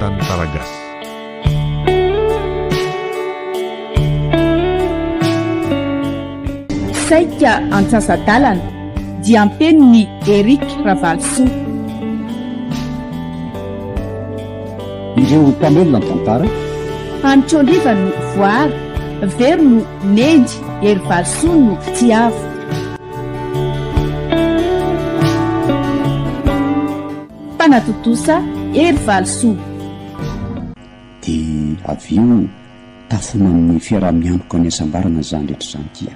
Tantara Gasy. Saika antsasa-dalana, diam-penin'i Eric Ravalisoa. Ireo mpamelona ny tantara. Hanitrondriva no voara, Vero no nendy, Hery Valisoa no tiavo. Mpanatontosa, Hery Valisoa. Dia avy eo tafoana amin'ny fiaraha-mianoka ny hasambarana izany rehetra izany kia.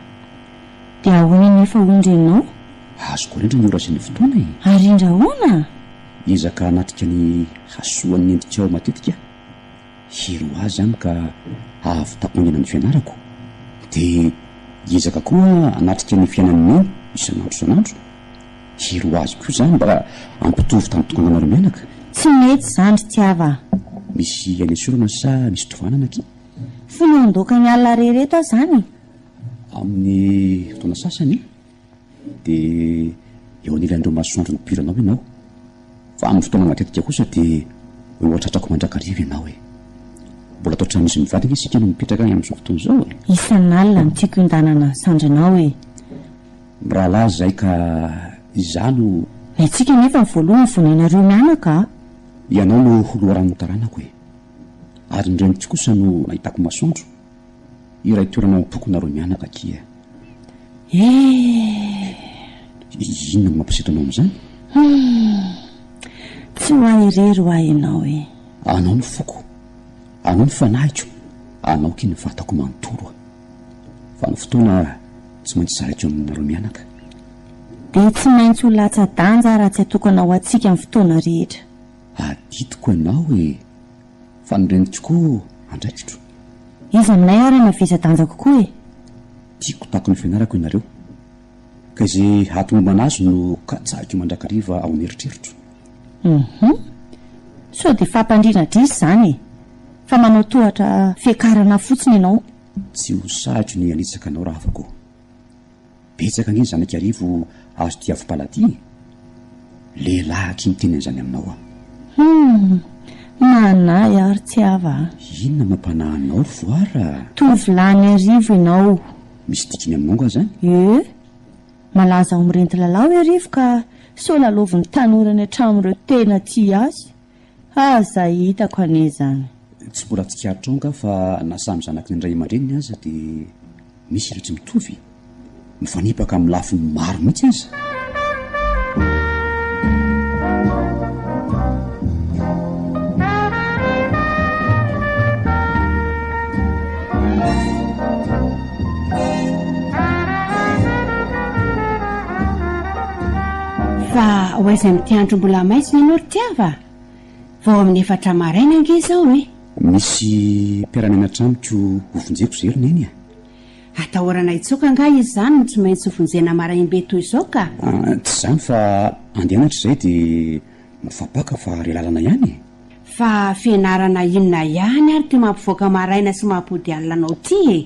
Dia ahoana anefa hoy ndry ianao? Azoko arindra ny ora sy ny fotoana e! Arindra ahoana? Hiezaka hanatrika ny hasoan'ny endrikao matetika aho. Hery ho ahy izany ka hahavitako haingana ny fianarako. Dia hiezaka koa aho hanatrika ny fiainan'i Neny isan'andro isan'andro. Hery ho azy koa izany mba hampitovy tampoka anareo mianaka. Tsy mety izany ry Tiava a! Misy anesorana sa misy tovanana akia? Fony handoaka ny alina re ireto aho izany e! Amin'ny fotoana sasany dia eo anilan'ireo masoandro nipoiranao ianao, fa amin'ny fotoana matetika kosa dia ho eo an-tratrako mandrakariva ianao e! Mbola atao hatramin'izy mivady ange isika no mipetraka any amin'izao fotoana izao e! Isan'alina no tiako hindanana ny sandrinao e! Mirahalahy izay ka izaho no. Ny antsika anefa ny voalohany vao ny anareo mianaka a! Ianao no ho loharanon'ny taranako e! Ary ny reniko kosa no nahitako masoandro. Iray toerana ao am-poko nareo mianaka akia. Eh! Inona no mampiseto anao amin'izany? Hum! Tsy ho ahy irery ho ahy ianao e! Anao ny foko, anao ny fanahiko, anao akia ny vatako manontolo a! Fa ny fotoana tsy maintsy zaraiko aminareo mianaka. Dia tsy maintsy ho latsa-danja raha tsy atokana ho antsika ny fotoana rehetra. Adidiko ianao e! Fa ny reniko koa andraikitro. Iza aminay ary mavesa-danja kokoa e? Tiako tahaka ny fianarako ianareo. Ka izay hahatomombana azy no katsahiko mandrakariva ao an'eritreritro. Hum. Sao dia fampandriana adrisa izany e! Fa manao tohatra fiakarana fotsiny ianao. Tsy ho sahiko ny hanitsaka anao rahavako. Betsaka ange ny zanak'Iarivo azo tiavom-paladia e! Lehilahy aky miteny an'izany aminao aho. Hum! Manahy aho ry Tsiava a! Inona no mampanahy anao ry Voara a? Tovolahin'Iarivo ianao. Misy dikany aminao angaha izany? Ie! Malaza ho mirenty lalao Iarivo ka sao lalaovin'ny tanora any an-tranon'ireo tena tia azy. Aza hitako anie izany. Tsy mbola tsikaritrao angaha fa na samy zanaky ny ray aman-dreniny aza dia misy ireo tsy mitovy? Mifanipaka amin'ny lafiny maro mihitsy aza. Fa ho aiza amin'ity andro mbola maizina ianao ry Tiava a? Vao amin'ny efatra maraina ange izao e! Misy mpiara-mianatra amiko hovonjeko izay ry Neny a! Atahorana hitsoaka angaha izy izany no tsy maintsy hovonjena maraim-be toy izao ka? Tsy izany fa andeha hianatra izay dia mifampaka fa re lalana ihany e! Fa fianarana inona ihany ary ity mampivoaka maraina sy mampody alina anao ity e?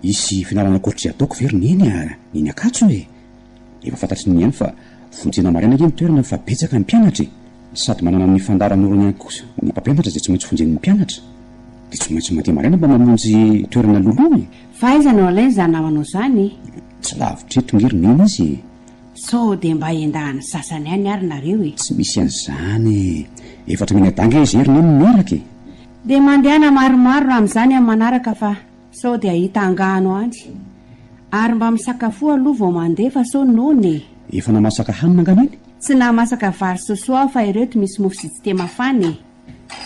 Hisy fianarana ankoatr'izay ataoko ve ry Neny a! Neny Ankatso e! Efa fantatry ny ihany fa vonjena maraina ange ny toerana fa betsaka ny mpianatra e! Sady manana ny fandaharan'orana ihany koa ny mpampianatra izay tsy maintsy vonjen'ny mpianatra. Dia tsy maintsy mandeha maraina mba mamonjy toerana loloha e! Fa aiza no alainy izany namanao izany e? Tsy lavitra eto nge ry Neny izy e! Sao dia mba endahan'ny sasany any ary nareo e? Tsy misy an'izany e! Efatra mianadahy nge izy ry Neny no miaraka e! Dia mandehana maromaro raha amin'izany amin'ny manaraka fa sao dia hahita angano any. Ary mba misakafoa aloha vao mandeha fa sao noana e! Efa namasaka hanina angaha Neny? Tsy nahamasaka vary sosoa aho fa ireto misy mofo sy dite mafana e!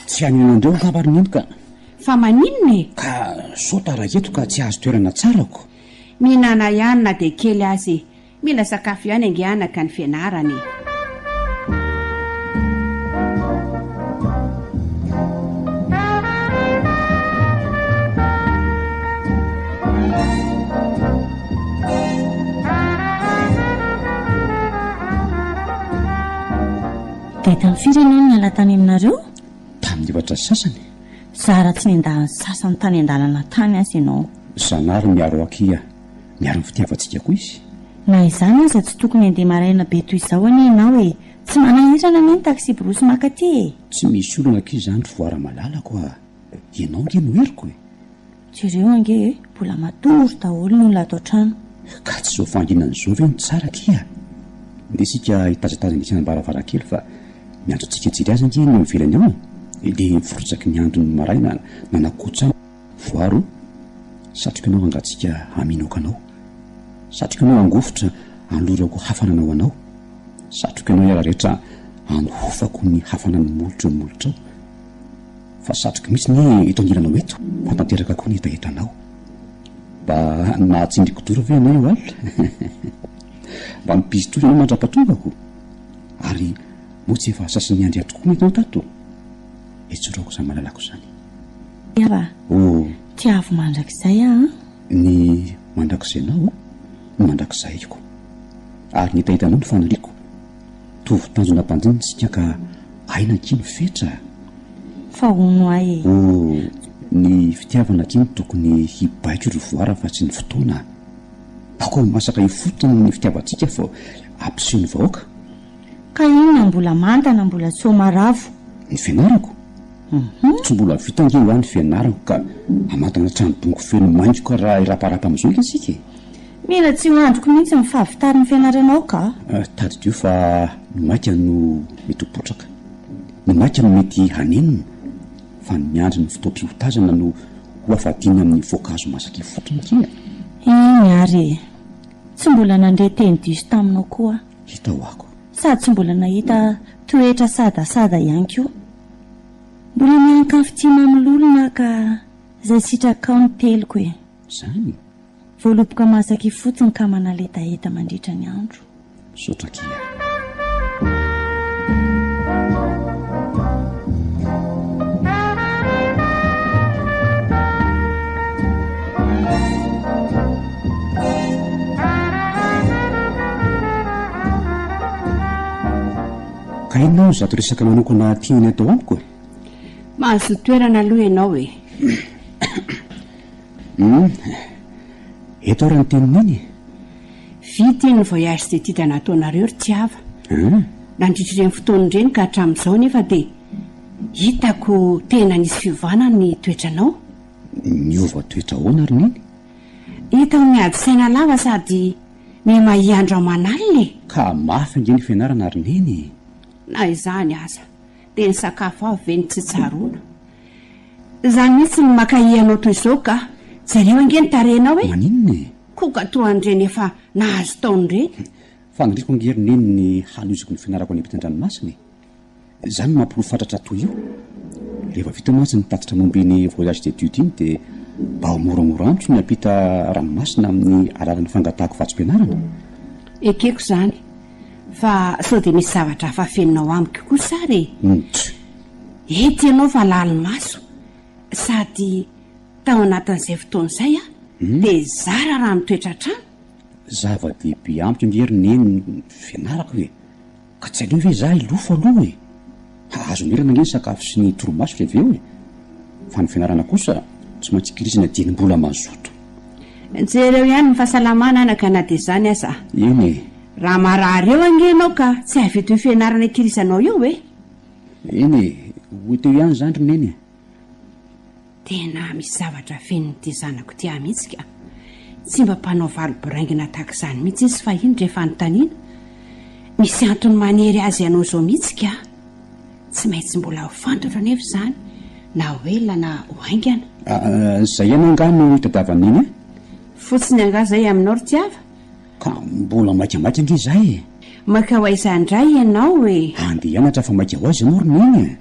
Tsy haninona andreo angamba ry Neny ka! Fa maninona e? Ka sao tara eto ka tsy hahazo toerana tsara ko! Mihinana ihany na dia kely aza e! Mila sakafo ihany ange anaka ny fianarana e! Dia tamin'ny firy ianao no niala tany aminareo? Tamin'ny efatra sy sasany. Zara tsy nendahan'ny sasany tany an-dalana tany aza ianao. Zanahary miaro akia, miaro ny fitiavantsika koa izy. Na izany aza tsy tokony handeha maraina be toy izao anie ianao e! Tsy manahirana anie ny taxi-brousse maka aty e! Tsy misy olana akia izany ry Voara malalako a! Ianao ange no heriko e! Jereo ange e, mbola matory daholo ny olona ato an-trano. Ka tsy izao fahanginana izao ve no tsara akia? Ndeha isika hitazatazana etsy am-baravarankely fa miantso antsika hijery azy ange ny eo ivelany ao e! Dia firotsaky ny andron'ny maraina nanakotsana. Voaro o! Satriko ianao hangatsiaka haminoka anao. Satriko ianao hangovitra hanolorako hafanana ho anao. Satriko ianao hiara-rehetra hanohofako ny hafanan'ny molotro eo molotrao. Fa satriko mihitsy ny eto anilanao eto fa tanteraka koa ny hetahetanao. Mba nahatsindry kidoro ve ianao io alina? Mba mipizi-tory ianao mandra-pahatongako? Ary moa tsy efa sasin'ny andry ato koa ny ianao tato? Etsorako izany malalako izany. Tiava, Oh. Tiavo mandrakizay aho an. Ny mandrakizainao no mandrakizaiko. Ary ny hetahetanao no faniriako. Tovo tanjona banjinina isika ka aina akia no fetra. Fa hono ahy e. Oh, ny fitiavana akia no tokony hibaiko ry voara fa tsy ny fotoana. Aoka ho masaka ifotony ny fitiavantsika fa ampiseho ny vahoaka. Ka inona mbola manta na mbola tsy homaravo? Ny fianarako? Tsy mbola vita ange hoa ny fianarako ka hamantana trano bongo feno maingoka raha hiraparapa amin'izao ange isika e! Mila tsy ho andriko mihitsy ny fahavitan'ny fianaranao ka! Tadidio fa ny maika no mety ho potraka, ny maika no mety hanenina, fa ny miandry ny fotoam-pihotazana no ho afadiana amin'ny voankazo masaka ifotony akia! Eny ary e! Tsy mbola nandre teny diso taminao koa aho. Hita ho ako. Sady tsy mbola nahita toetra sadasada ihany koa. Mbola miankafitia mamilolona aho ka izay sitrakao no teliko e. Zany? Voaloboka masaka ifotony ka manaletaheta mandritra ny andro. Misaotra akia. Ka inona hono izato resaka manokana tiany atao amiko e? Mahazoa toerana aloha ianao e. Hum, eto ary ny tenin'iny e. Vita iny voyage d'étude nataonareo ry Tiava. Hum. Nandritra ireny fotoana ireny ka hatramin'izao nefa dia hitako tena nisy fiovana ny toetranao. Niova toetra ahoana ry Neny? Hita ho miady saina lava sady miha-mahia andro aman'alina e! Ka mafy ange ny fianarana ry Neny e! Na izany aza, dia ny sakafo avy ve no tsy tsaroana? Izany mihitsy no makahia anao toy izao ka! Jereo ange ny tarehinao e! Maninona e? Koka toa an'ireny efa nahazo taona ireny. Faniriako ange ry Neny ny hanohizako ny fianarako any ampitan-dranomasina e! Izany no mampilofo fatratra toy io. Rehefa vita mantsy ny tatitra momba iny voyage d'étude iny dia mba ho moramora amiko ny hampita ranomasina amin'ny alalan'ny fangatahako vatsim-pianarana. Ekeko izany, fa sao dia misy zavatra hafa afeninao amiko kosa ary e? Ntry. Ety ianao fa lali-maso, sady tao anatin'izay fotoana izay aho dia zara raha nitoetra an-trano. Zava-dehibe amiko ange ry Neny ny fianarako e! Ka tsy aleo ve za hilofo aloha e! Hahazo an'irana ange ny sakafo sy ny torimaso ry avy eo e! Fa ny fianarana kosa tsy maintsy kirizina dieny mbola mazoto. Jereo ihany ny fahasalamana anaka na dia izany aza. Eny e! Raha marary eo ange ianao ka tsy hahavita io fianarana ikirizanao io e! Eny e! Ho hita eo ihany izany ry Neny e! Tena misy zavatra afenin'ity zanako ity ahy mihitsy ka. Tsy mba mpanao valy boraingina tahaka izany mihitsy izy fahiny rehefa anontaniana. Misy antony manery azy hanao izao mihitsy ka. Tsy maintsy mbola ho fantatro anefa izany na ho ela na ho haingana. Izay ihany angaha no itadiavan'i Neny ahy? Fotsiny angaha izay aminao ry Tiava? Ka mbola maikamaika ange izahay e! Maika ho aiza indray ianao e? Handeha hianatra fa maika ho aiza ianao ry Neny e?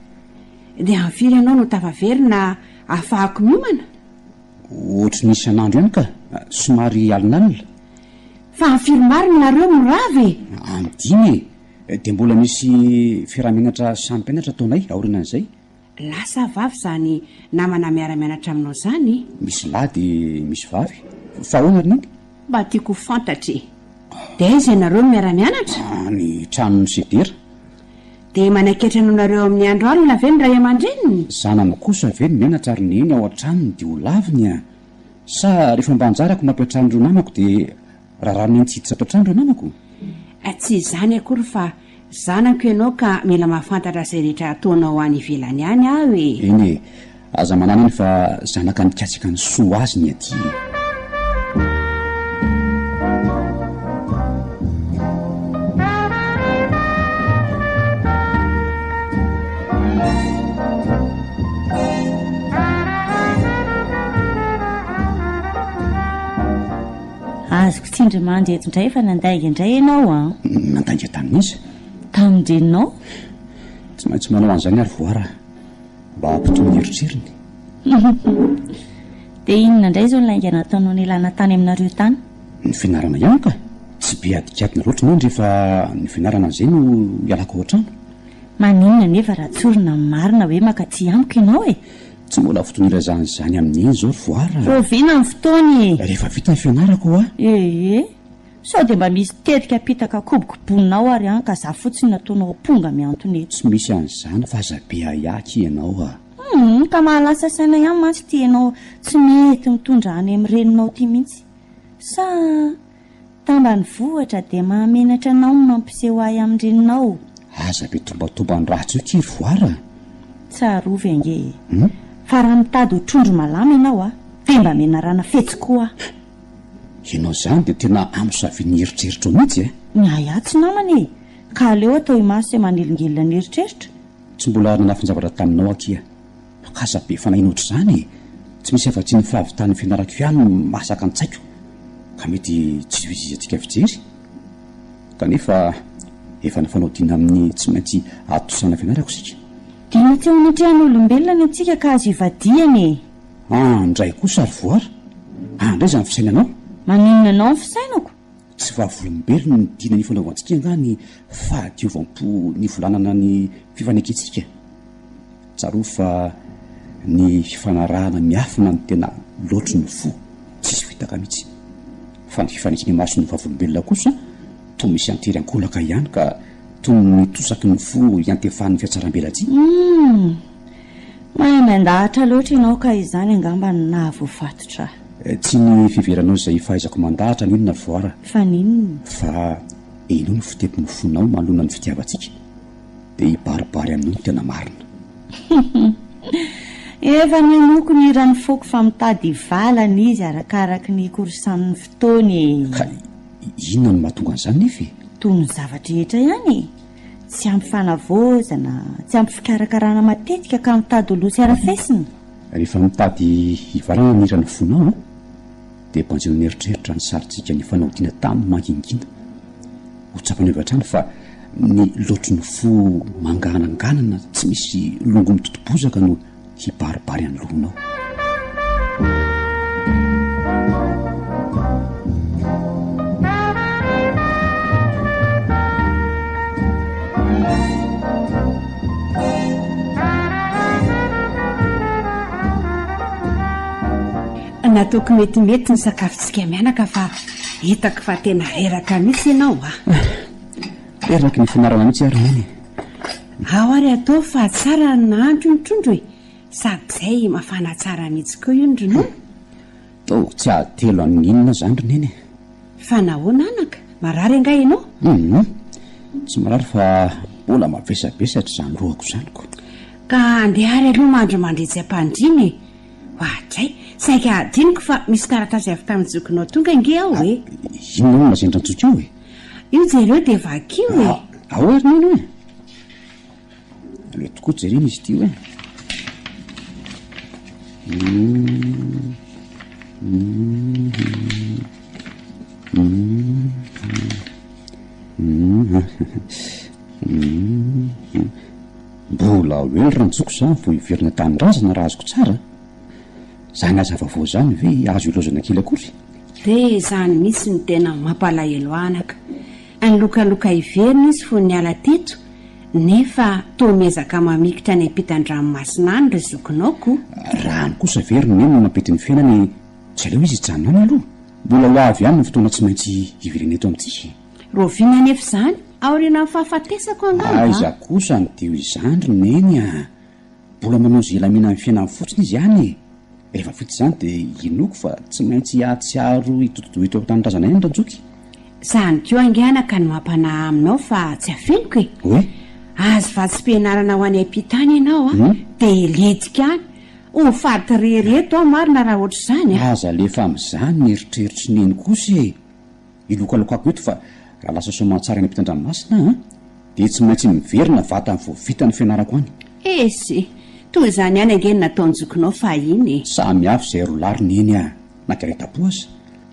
Dia amin'ny firy ianao no tafaverina ahafahako miomana? Ohatry ny isan'andro ihany ka, somary alinalina. Fa amin'ny firy marina nareo no rava e? Amin'ny dimy e! Dia mbola misy fiaraha-mianatra samy mpianatra ataonay aorianan'izay. Lahy sa vavy izany namana miara-mianatra aminao izany? Misy lahy dia misy vavy. Fa ahoana ry Neny? Mba tiako ho fantatra e! Dia aiza ianareo no miara-mianatra? Any tranon'i Sedera. Dia manaiketra anonareo amin'ny andro alina ve ny ray aman-dreniny? Zanany kosa ve no mianatra ry Neny ao an-tranony dia ho laviny a! Sa rehefa mba anjarako mampiantrano ireo namako dia raràn'i Neny tsy hiditra ato an-trano ireo namako? Tsy izany akory fa. Zanako ianao ka mila mahafantatra izay rehetra ataonao any ivelany any aho e! Eny e! Aza manana eny fa zanaka mikatsaka ny soa ho azy ny aty e! Azoko tsindrimandry eto indray fa nandainga indray ianao an! Nandainga tamin'iza? Tamin-dreninao. Tsy maintsy manao an'izany ary voara mba hampitony ny eritreriny. Dia inona indray izao ny lainga nataonao nialana tany aminareo tany? Ny fianarana ihany ka! Tsy be adikadina loatra neny rehefa ny fianarana an'izay no ialako ao an-trano. Maninona anefa raha tsorina ny marina hoe mankaty amiko ianao e? Tsy mbola fotoana ilazana izany amin'i Neny izao ry Voara a! Rahoviana ny fotoana e? Rehefa vita ny fianarako hoa. Ee. Sao dia mba misy tetika apitaka kobokoboninao ary an ka za fotsiny nataonao amponga mihantona eto. Tsy misy an'izany fa aza be ahiahy akia ianao a! Humm ka mahalasa saina ihany mantsy ity ianao tsy mety mitondra any amin'ny reninao ity mihitsy. Sa Tambanivohitra dia mahamenatra anao ny mampiseho ahy amin-dreninao. Aza be tombantomban-dratsy eo ity ry Voara a! Tsarovy ange e! Fa raha mitady ho trondro malama ianao a, dia mba menarana fetsy koa aho. Ianao izany dia tena amosavian'ny eritreritrao mihitsy e! Ny ahy ahy tsy namana e! Ka aleo atao imaso izay manelingelina ny eritreritra. Tsy mbola nanafin-javatra taminao akia. Fa aza be fanahiana ohatr'izany e! Tsy misy afa-tsy ny fahavitan'ny fianarako ihany no masaka an-tsaiko ka mety tsy hitovizantsika fijery. Kanefa efa nifanao dina amin'ny tsy maintsy ahatosana fianarako isika. Dina tsy eo anatrehan'olombelona ny antsika ka azo ivadihana e! Andray kosa ry Voara! Andray izany fisainanao! Maninona anao ny fisainako? Tsy vavolombelon' ny dina nifanaovantsika angaha ny fahadiovam-po nivolanana ny fifanekentsika? Tsarovy fa ny fifanarahana miafina no tena loatry ny fo, tsisy fitaka mihitsy. Fa ny fifanekena imason'ny vavolombelona kosa toa misy antery ankolaka ihany ka toy ny tosaky ny fo iantefan'ny fihatsaram-belatsihy. Humm! Mahay mandahatra loatra ianao ka izany angamba no nahavoafatotra ahy. Tsy ny fiheveranao izay fahaizako mandahatra anie no navoara. Fa n'inona? Fa henoy ny fitepon'ny fonao manoloana ny fitiavantsika dia hibaribary aminao ny tena marina. Efa ninoako ny hiran'ny foko fa mitady hivalana izy arakaraky ny hikorosan'ny fotoana e! Ka inona no mahatonga an'izany nefa e? Toy ny zava-drehetra ihany e! Tsy ampy fanavaozana, tsy ampy fikarakarana matetika ka mitady ho lo sy arafesina. Rehefa mitady hivalana ny hiran'ny fonao an, dia banjino an'eritreritra ny sarintsika nifanaodiana tamin'ny mangingina. Ho tsapanao avy hatrany fa ny loatry ny fo mangananganana tsy misy longo mitoto-bozaka no hibaribary any lohanao. Nataoko metimety ny sakafontsika mianaka fa hitako fa tena reraka mihitsy ianao a. Reraky ny fianarana mihitsy ary neny e. Ao ary ataovy fa tsara ny nahandro ny trondro e! Sady izay mafana tsara mihitsy koa io ny ronono. Toa tsy ahatelo an'inona izany ry Neny e! Fa nahoana anaka? Marary angaha ianao? Hum, tsy marary fa mbola mavesabesatra izany lohako izany ko. Ka andeha ary aloha mandry mandretsy am-pandriana e! Oadray, saika hadinoko fa misy taratasy avy tamin'ny zokinao tonga ange ao e! Inona no lazain-dRanjoky ao e? Io jereo dia vakio e! Ao ary Neny e! Aleo tokoa jerena izy ity hoe. Mbola ho ela Ranjoko izany vao hiverina an-tanindrazana raha azoko tsara. Izany aza vaovao izany ve azo ilaozana kely akory? Dia izany mihitsy no tena mampalahelo anaka. Nilokaloka hiverina izy fony niala teto, nefa toa miezaka mamikitra any ampitan-dranomasina any ry zokinao ko. Raha any kosa ve ry Neny no mampety ny fiainana e, tsy aleo izy hijanona any aloha? Mbola ho avy ihany ny fotoana tsy maintsy hiverenana eto amintsika e. Rahoviana anefa izany? Aorianan'ny fahafatesako angamba? Aiza kosa no dia ho izany ry Neny a! Mbola manao izay hilaminan'ny fiainany fotsiny izy any e! Rehefa vita izany dia inoako fa tsy maintsy hahatsiaro hitodi-doha eto an-tanindrazana ihany Rajoky. Izany koa ange anaka no mampanahy aminao fa tsy afeniko e! Hoe? Azo vatsim-pianarana ho any am-pita any ianao a, dia hilentika any. Ho faty irery eto aho marina raha ohatr'izany a! Aza alefa amin'izany ny eritreritry Neny kosa e! Ilokalokako eto fa raha lasa soamantsara any ampitan-dranomasina aho an, dia tsy maintsy miverina vatany vao vita ny fianarako any. Esy! Toy izany ihany ange ny nataon-jokinao fahiny e! Samy hafa izay rolahy ry Neny a! Na dia iray-tampo aza.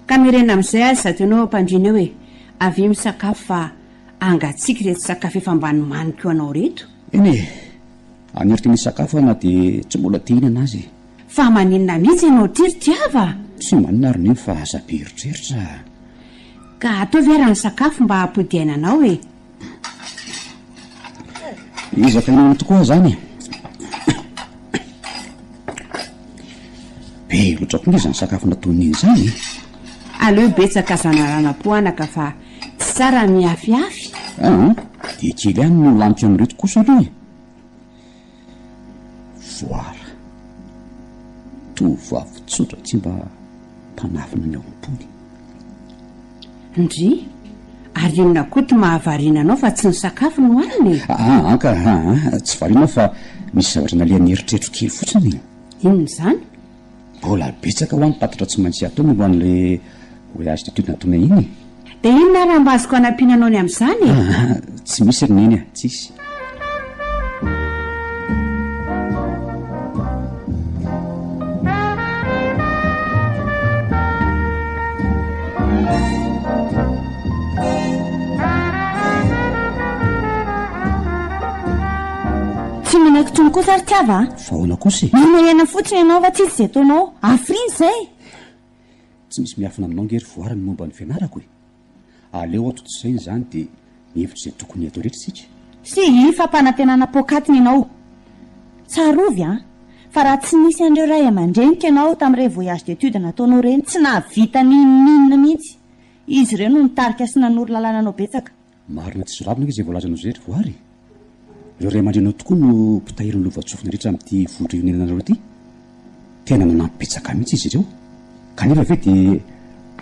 Ka miverena amin'izay aza zato ianao ampandriana eo e! Avia misakafo fa hangatsiaka ireto sakafo efa mba nomaniko ho anao ireto. Eny e! Hanerika ny hisakafo aho na dia tsy mbola te hihinana aza e! Fa maninona mihitsy ianao ity ry Tiava a? Tsy maninona ry Neny fa aza be eritreritra a! Ka ataovy ara ny sakafo mba hampody aina anao e! Ezaka inona tokoa izany e! Be loatra koa nge izany sakafo nataon'i Neny izany e! Aleo betsaka zanarana-po anaka fa tsy tsara ny mihafihafy. Aa, dia kely ihany no laniko amin'ireto kosa aloha e! Voara. Tovovavy tsotra tsy mba mpanafina ny ao am-pony. Ndry, ary inona koa ty mahavariana anao fa tsy ny sakafo no hanina e? Aa, anka, aa, tsy variana aho fa misy zavatra nalehan'ny eritreritro kely fotsiny e. Inona izany? Mbola betsaka hoa ny tatitra tsy maintsy atao momba an'ilay voyage d'étude nataonay iny e. Dia inona ary mba azoko anampiana anao ny amin'izany e? Aa, tsy misy ry Neny a, tsisy. Tsy manaiky intsony kosa ry Tiava a! Fa ahoana kosa e? Miaina fotsiny ianao fa tsisy izay ataonao. Hafiriana izay? Tsy misy miafina aminao ange ry Voara ny momba ny fianarako e! Aleo atontosaina izany dia mihevitra izay tokony hatao rehetra isika. Sy fampanantenana poakaty ny anao. Tsarovy an! Fa raha tsy nisy an'ireo ray aman-dreniko ianao tamin'ireny voyage d'études nataonao ireny tsy nahavita n'inon'inona mihitsy. Izy ireo no nitarika sy nanoro lalana anao betsaka. Marina tsy lavina ange izay voalazanao izay ry Voary e! Ireo ray aman-dreninao tokoa no mpitahiry ny lovantsofina rehetra amin'ity vohitra ionenanareo ity. Tena nanampy betsaka mihitsy izy ireo. Kanefa ve dia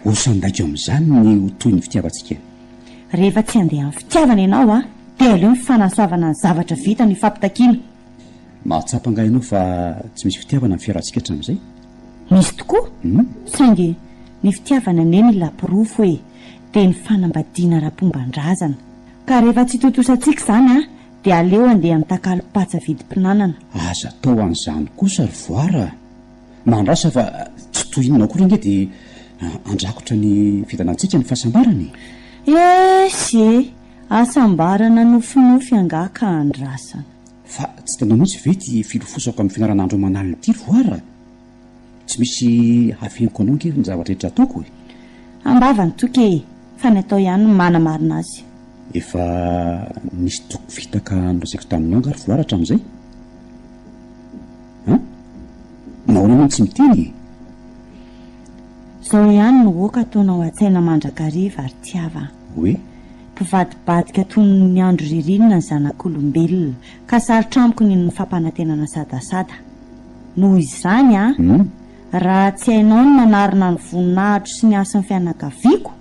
ho sandaiko amin'izany ny ho toy ny fitiavantsika? Rehefa tsy handeha amin'ny fitiavana ianao an, dia aleo ny fanasoavana ny zavatra vita no ifampitakiana. Mahatsapa angaha ianao fa tsy misy fitiavana ny fiarahantsika hatramin'izay? Misy tokoa, saingy ny fitiavana anie mila porofo e! Dia ny fanambadiana ara-pomban-drazana. Ka rehefa tsy tontosantsika izany an, dia aleo handeha amin'ny takalo patsa vidim-pinanana. Aza atao an'izany kosa ry Voara a! Mahandrasa fa tsy toy inona akory ange dia handrakotra ny fiadanantsika ny fahasambarana e! Esy e! Hasambarana nofinofy angaha ka andrasana. Fa tsy hitanao mihitsy ve ity filofosako amin'ny fianarana andro aman'alina ity ry Voara a? Tsy misy hafeniko anao ange ny zavatra rehetra ataoko e! Ambava ny toky e! Fa ny atao ihany no manamarina azy. Efa nisy toky fitaka nolazaiko taminao angaha ry Voara hatramin'izay? An? Nahoana ianao no tsy miteny e? Izao ihany no oka ataonao an-tsaina mandrakariva ry Tiava a! Hoe? Mpivadibadika toy ny andro ririnina ny zanak'olombelona, ka sarotra amiko ny ny fampanantenana sadasada. Noho izany an, raha tsy hainao ny manarina ny voninahitro sy ny hasin'ny fianakaviako,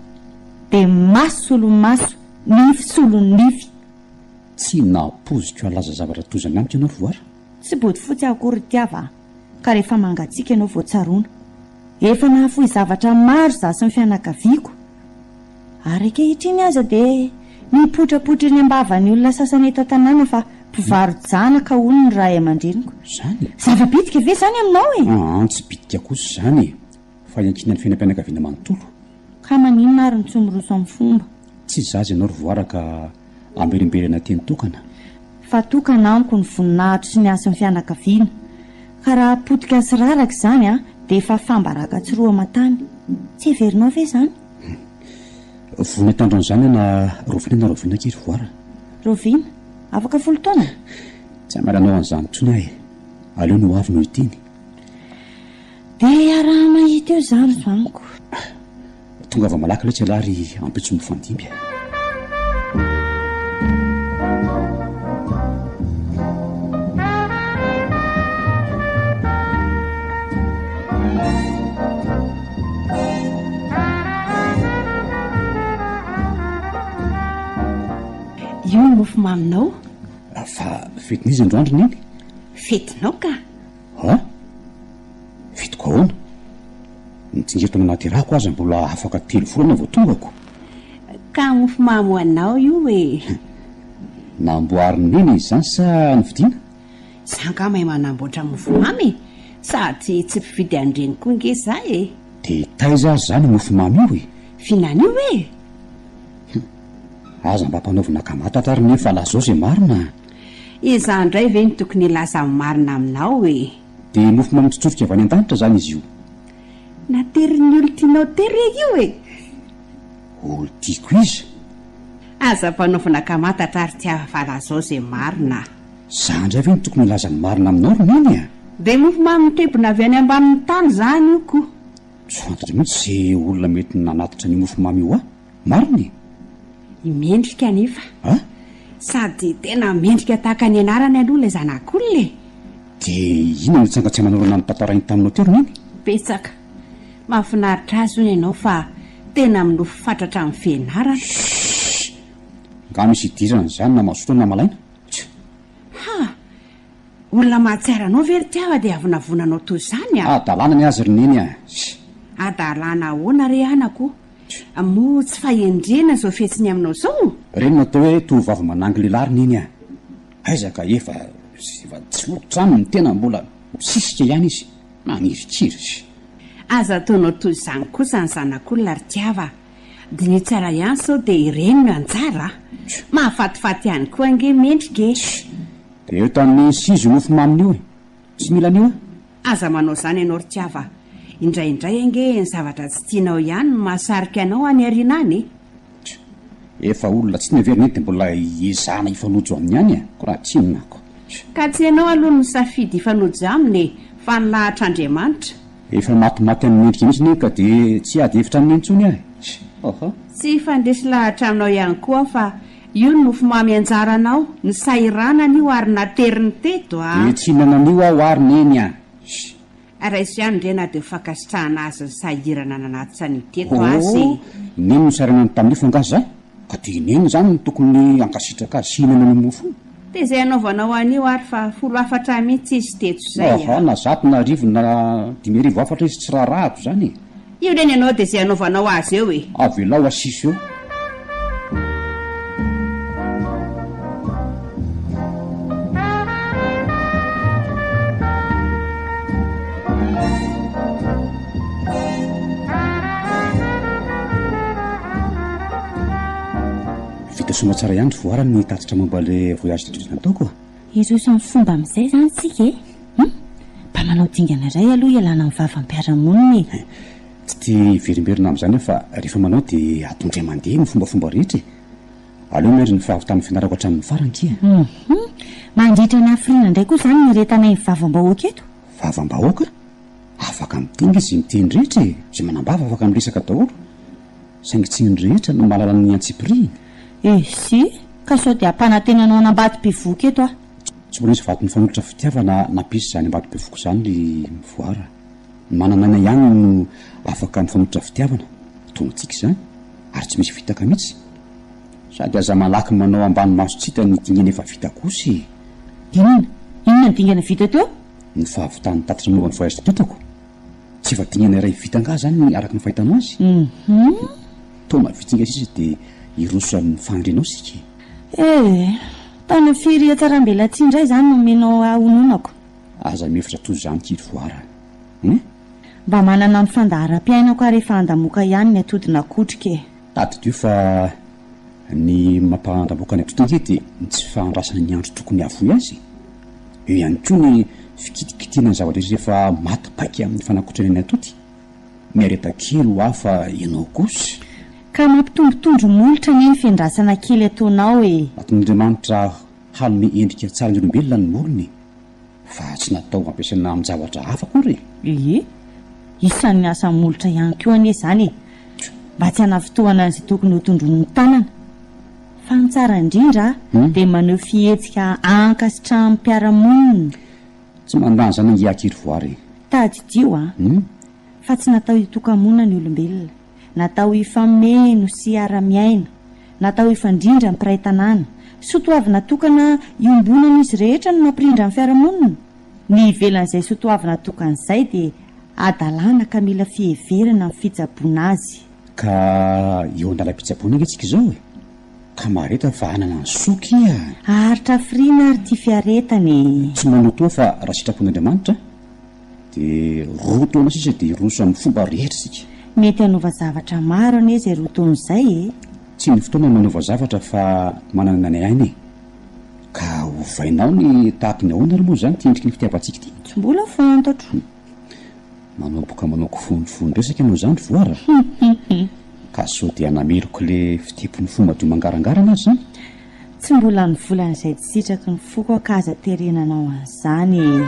dia maso solon'ny maso, nify solon'ny nify. Tsy nampoiziko halaza zavatra toy izany amiko ianao ry Voara. Tsy bodofotsy aho akory ry Tiava a, ka rehefa mangatsiaka ianao vao tsaroana. Efa nahafoy zavatra maro izaho sy ny fianakaviako. Ary ankehitriny aza dia mipotrapotra eny am-bavan'ny olona sasany eto an-tanàna fa mpivaro-janaka hono ny ray aman-dreniko. Izany? Zava-bitika ve izany aminao e? Aa, tsy bitika kosa izany e! Fa iankinan'ny fiainam-pianakaviana manontolo. Ka maninona ary no tsy miroso amin'ny fomba? Tsy zaza ianao ry Voara ka amberimberena teny tokana. Fa tokana amiko ny voninahitro sy ny hasin'ny fianakaviana. Ka raha potika sy raraka izany an, dia efa fambaraka tsy roa aman-tany. Tsy heverinao ve izany? Vonona hitandro an'izany aho na rahoviana na rahoviana akia ry Voara. Rahoviana? Afaka folo taona? Tsy hamaly anao an'izany intsony aho e. Aleo ny ho avy no hiteny. Dia iaraha-mahita eo izany ry vaniko. Tongava malaky letsy ialahy ry ampitso mifandimby a. mofomaminao. Fa fetin'iza androany ry Neny? Fetinao ka! A? Fetiko ahoana? Ny tsingerin-taona nahaterahako aza mbola afaka telo volana vao tongako. Ka mofomamy ho anao io e! Namboarin'i Neny izy izany sa novidiana? Za angaha mahay manamboatra mofomamy e! Sady tsy mpividy an'ireny koa nge za e! Dia taiza ary izany io mofomamy io e? Fihinana io e! Hum! Aza mba ampanaovina kamatatra ary nefa lazao izay marina a! Izaho indray ve no tokony hilaza ny marina aminao e? Dia mofomamy mitsotsorika avy any an-danitra izany izy io? Naterin'ny olon-tianao tery re io e! Olon-tiako iza? Aza ampanaovina kamatatra ary tiava fa lazao izay marina a! Izaho indray ve no tokony hilaza ny marina aminao ry Neny a? Dia mofomamy mitebona avy any ambanin'ny tany izany io ko! Tsy fantatro mihitsy izay olona mety nanatitra an'io mofomamy io ahy. Marina e! I Mendrika anefa. A? Sady tena mendrika tahaka ny anarany aloha ilay zanak'olona e! Dia inona no tsangan-tsy-aman'orana notantarainy taminao teo ry Neny? Betsaka. Mahafinaritra azy hono ianao fa tena minofy fatratra amin'ny fianarana. Shh! Angaha misy idirana izany na mazoto na malaina? Tch! Ha! Olona mahatsiaro anao ve ry Tiava dia avonavonanao toy izany a? Hadalana ny azy ry Neny a! Shh! Hadalana ahoana re anako? Moa tsy fahendrena izao fihetsiny aminao izao? Ireny no atao hoe tovovavy manangy lehilahy ry Neny a! Aiza ka efa efa tsy lototra aminy ny tena mbola misisika ihany izy, manirikiry. Aza ataonao toy izany kosa ny zanak'olona ry Tiava a! Diniho tsara ihany sao dia ireny no anjara a! Mahafatifaty ihany koa ange mendrika e! Dia eo tamin'ny sizy io mofo maminy io e! Tsy mila an'io aho. Aza manao izany ianao ry Tiava a! Indraindray ange ny zavatra tsy tianao ihany no mahasarika anao any aoriana any e! Tch! Efa olona tsy neverina iny dia mbola hiezahana hifanojo aminy ihany e! Ko raha tsy inona ko! Tch! Ka tsy ianao aloha no nisafidy hifanojo aminy e! Fa ny lahatr'Andriamanitra. Efa matimaty amin'ny endrika mihitsy anie ka dia tsy hiady hevitra aminy intsony aho e! Tch! Oho! Tsy hifandresy lahatra aminao ihany koa aho fa io ny mofomamy anjaranao, nisahiranana io ary nateriny teto a! Dia tsy hihinana an'io aho ary Neny a! Tch! Raiso ihany re na dia ho fankasitrahana azy nisahirana nanatitra an'io teto aza e! Hoo! Neny nosahiranany tamin'io fa angaha za? Ka dia i Neny izany no tokony hankasitraka azy sy hihinana an'io mofo io? Dia izay hanaovanao an'io ary fa folo hafatra mihitsy izy teto izay a! Aha, na zato na arivo na 5000 hafatra izy tsy raharahako izany e! Io re ny anao dia izay hanaovanao azy eo e! Avelao asiso eo. Vita soamatsara ihany ry Voara ny tatitra momba ilay voyage d'études nataoko a! Hiroso amin'ny fomba amin'izay izany isika e! Hum! Mba manao dingana iray aloha hialana amin'ny vavam-piarahamonina e! Tsy tia hiverimberina amin'izany aho fa rehefa manao dia ato indray mandeha ny fombafomba rehetra e! Aleo miandry ny fahavitan'ny fianarako hatramin'ny farany kia. Hum! Mandritra ny hafiriana indray koa izany no hiretanay ny vavam-bahoaka eto? Vavam-bahoaka? Afaka miteny nge izay miteny rehetra e! Izay manam-bava afaka miresaka daholo. Saingy tsy ny rehetra no mahalala ny antsipirihiny. Esy, ka sao dia hampanantena anao an'Ambatobevohoka eto aho. Tsy mbola nisy vato nifanolotra fitiavana nampisy izany Ambatobevohoka izany ry Mivoara. Ny manana aina ihany no afaka mifanolotra fitiavana, toa antsika izany, ary tsy misy fitaka mihitsy. Sady aza malaky manao ambany maso tsy hita ny dingana efa vita kosa e! Inona? Inona ny dingana vita teo? Ny fahavitan'ny tatitra momba ny voyage teto-ko. Tsy efa dingana iray vita angaha izany araka ny fahitanao azy? Hum. Taona vitsy angaha sisa dia hiroso amin'ny fahandrenao isika e! Eh! Taona firy hatsaram-belatsihy indray izany no omenao ahy hononako? Aza mihevitra toy izany kely voara eh! Mba manana ny fandaharam-piainako aho rehefa handamoka ihany ny atody nakotrika e! Tadidio fa ny mampandamoka ny atody ange dia ny tsy fahandrasana ny andro tokony hahafoy azy e! Eo ihany koa ny fikitikitihana ny zava-drehetra rehefa maty paika amin'ny fanakotrana ny atody. Miareta kely ho ahy fa ianao kosa. Ka mampitombo tondro molotra anie ny fiandrasana kely ataonao e! Nataon'Andriamanitra hanome endrika tsara ny olombelona ny molony e! Fa tsy natao hampiasaina amin-javatra hafa akory e! Ie, isan'ny asa molotra ihany koa anie izany e! Mba tsy hanafintohana an'izay tokony hotondroin'ny tanana. Fa ny tsara indrindra dia maneho fihetsika ankasitrahan'ny mpiara-monina. Tsy mandany izany ange aky ry voara e! Tadidio an! Fa tsy natao hitoka-monina ny olombelona. Natao hifameno sy hiara-miaina. Natao hifandrindra ny mpiray tanàna. Soatoavina tokana iombonan'izy rehetra no mampirindra ny fiarahamonina. Ny ivelan'izay soatoavina tokana izay dia hadalana ka mila fiheverana ny fitsaboana azy. Ka eo an-dalam-pitsaboana ange tsika izao e! Ka mahareta fa hanana ny soa kia! Haharitra hafiriana ary ity fiaretana e! Tsy manotoa fa raha sitrapon'Andriamanitra dia roa taona sisa dia hiroso amin'ny fomba rehetra isika. Mety hanova zavatra maro anie izay roa taona izay e! Tsy ny fotoana no manova zavatra fa manana ny aina e! Ka ovainao ny tahaky ny ahoana ary moa izany ity endriky ny fitiavantsika ity? Tsy mbola fantatro. Manomboka manao kifonofonon-dresaka ianao izany ry Voara a! Ka sao dia hanameloka ilay fitepon'ny fo madio mangarangarana aza izany? Tsy mbola ny volan'izay tsy sitraky ny foko aho ka aza terena hanao an'izany e!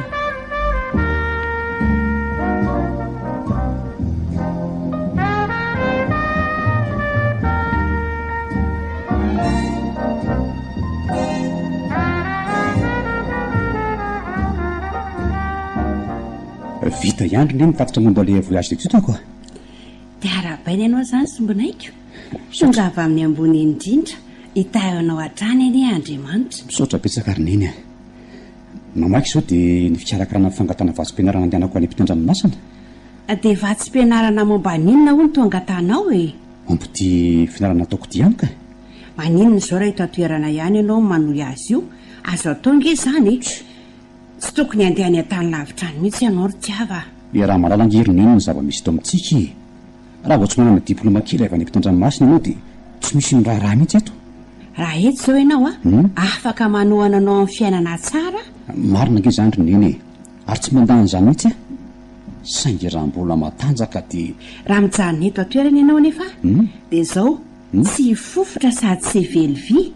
Vita ihany ry Neny ny tatitra momba ilay voyage d'études ko. Dia arahabaina ianao izany sombinaiko. Tonga avy amin'ny ambony indrindra hitahy anao hatrany anie Andriamanitra. Misaotra betsaka ry Neny a. Mamaky izao dia ny fikarakarana ny fangatahana vatsim-pianarana andehanako any ampitan-dranomasina. Dia vatsim-pianarana momba ny inona hono no angatahanao e? Momba ity fianarana ataoko ity ihany ka. Maninona izao raha eto an-toerana ihany ianao no manohy azy io? Azo atao ange izany e! Tsy tokony handeha any an-tany lavitra any mihitsy ianao ry Tiava a! Iaraha-mahalala ange ry Neny ny zava-misy eto amintsika e! Raha vao tsy manana diplaoma kely avy any ampitan-dranomasina ianao dia tsy misy miraharaha mihitsy eto. Raha eto izao ianao a, afaka manohana anao amin'ny fiainana tsara. Marina ange izany ry Neny e! Ary tsy mandà an'izany mihitsy aho. Saingy raha mbola matanjaka dia. Raha mijanona eto an-toerana ianao anefa dia izao, tsy hifofotra sady tsy hively vy,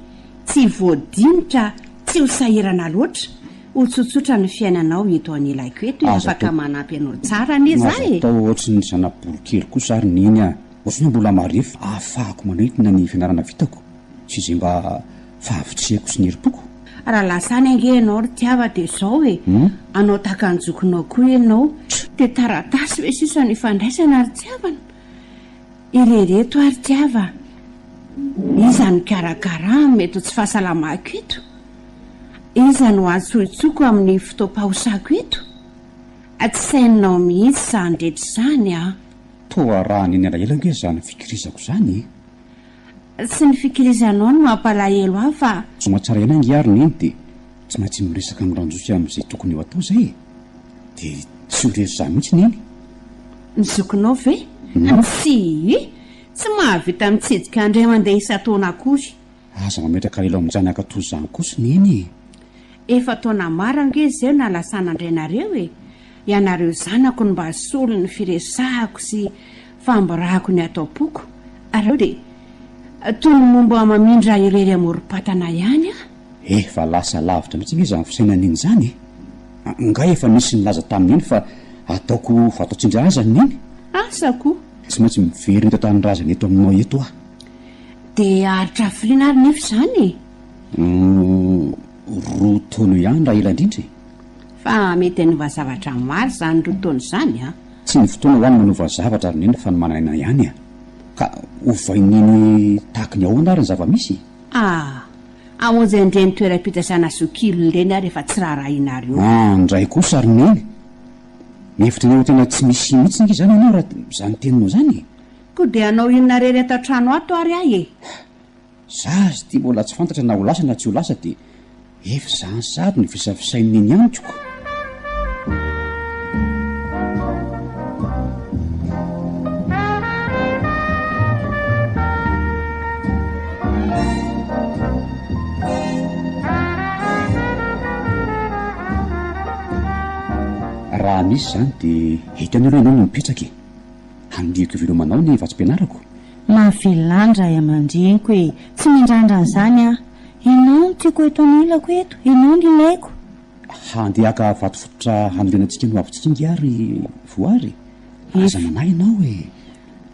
tsy hivoadinitra, tsy ho sahirana loatra. Ho tsotsotra ny fiainanao eto anilako eto e, afaka manampy anao tsara anie za e! Aza atao ohatry ny zana-boronkely kosa ary Neny a! Ohatry ny hoe mbola marefo ahafahako manentana ny fianarana vitako sy izay mba fahavitrihako sy ny herim-poko. Raha lasa any ange ianao ry Tiava dia izao e, hanao tahaka ny zokinao koa ianao, dia taratasy ve sisa no ifandraisana ry Tiavana? Erereto ary Tiava a! Iza no hikarakara ahy mety ho tsy fahasalamako eto? Iza no hantsointsoko amin'ny fotoam-pahosako eto? Tsy saininao mihitsy izany rehetra izany an! Toa raha neny alahelo ange izany fikirizako izany e! Tsy ny fikirizanao no mampalahelo ahy fa. Zoma tsara ihany ange ary neny dia tsy maintsy miresaka amin'i Ranjoky amin'izay tokony ho atao izay e! Dia tsy ho irery izany mihitsy neny. Ny zokinao ve? Tsia! Tsy mahavita mitsidika indray mandeha isan-taona akory. Aza mametraka elo amin-janaka toy izany kosa Neny e! Efa taona maro ange izay no nalasana an-drainareo e! Ianareo zanako no mba solon'ny firesahako sy famborahako ny ato am-poko, ary eo dia toy ny momba mamindra irery amorom-patana ihany aho. Efa lasa lavitra mihitsy ange izany fisainan'i Neny izany e! Angaha efa nisy nilaza tamin'i Neny fa ataoko vato an-tsindry Neny? Asa koa! Tsy maintsy miverina eto an-tanindrazana eto aminao eto aho. Dia haharitra hafiriana ary nefa izany e? Roa taona eo ihany raha ela indrindra e! Fa mety hanova zavatra maro izany roa taona izany an! Tsy ny fotoana ho'a no manova zavatra ry Neny fa ny manana aina ihany an! Ka ovain'i Neny tahaky ny ahoana ary ny zava-misy e? Ah! Hamonjy an'ireny toeram-pitaizana zokilona ireny aho rehefa tsy raharahianareo. Ah! Ndray kosa ry Neny! Mihevitra ny ho tena tsy misy mihitsy ange izany ianao raha izany teninao izany e! Koa dia hanao inona irery ato an-trano ato ary aho e? Za aza ity mbola tsy fantatra na ho lasa na tsy ho lasa dia efa izany sahady no fisafisain'i Neny amiko ko. Raha misy izany dia eto anie aloha ianao no mipetraka e! Handiako ivelomanao ny vatsim-pianarako. Mahavelona ny ray aman-dreniko e! Tsy miandrandra an'izany aho. Ianao no tiako eto anilako eto, ianao no ilaiko. Handeha haka vato fototra hanorenantsika ny hoavintsika ingahy ry Voary e! Aza manahy ianao e!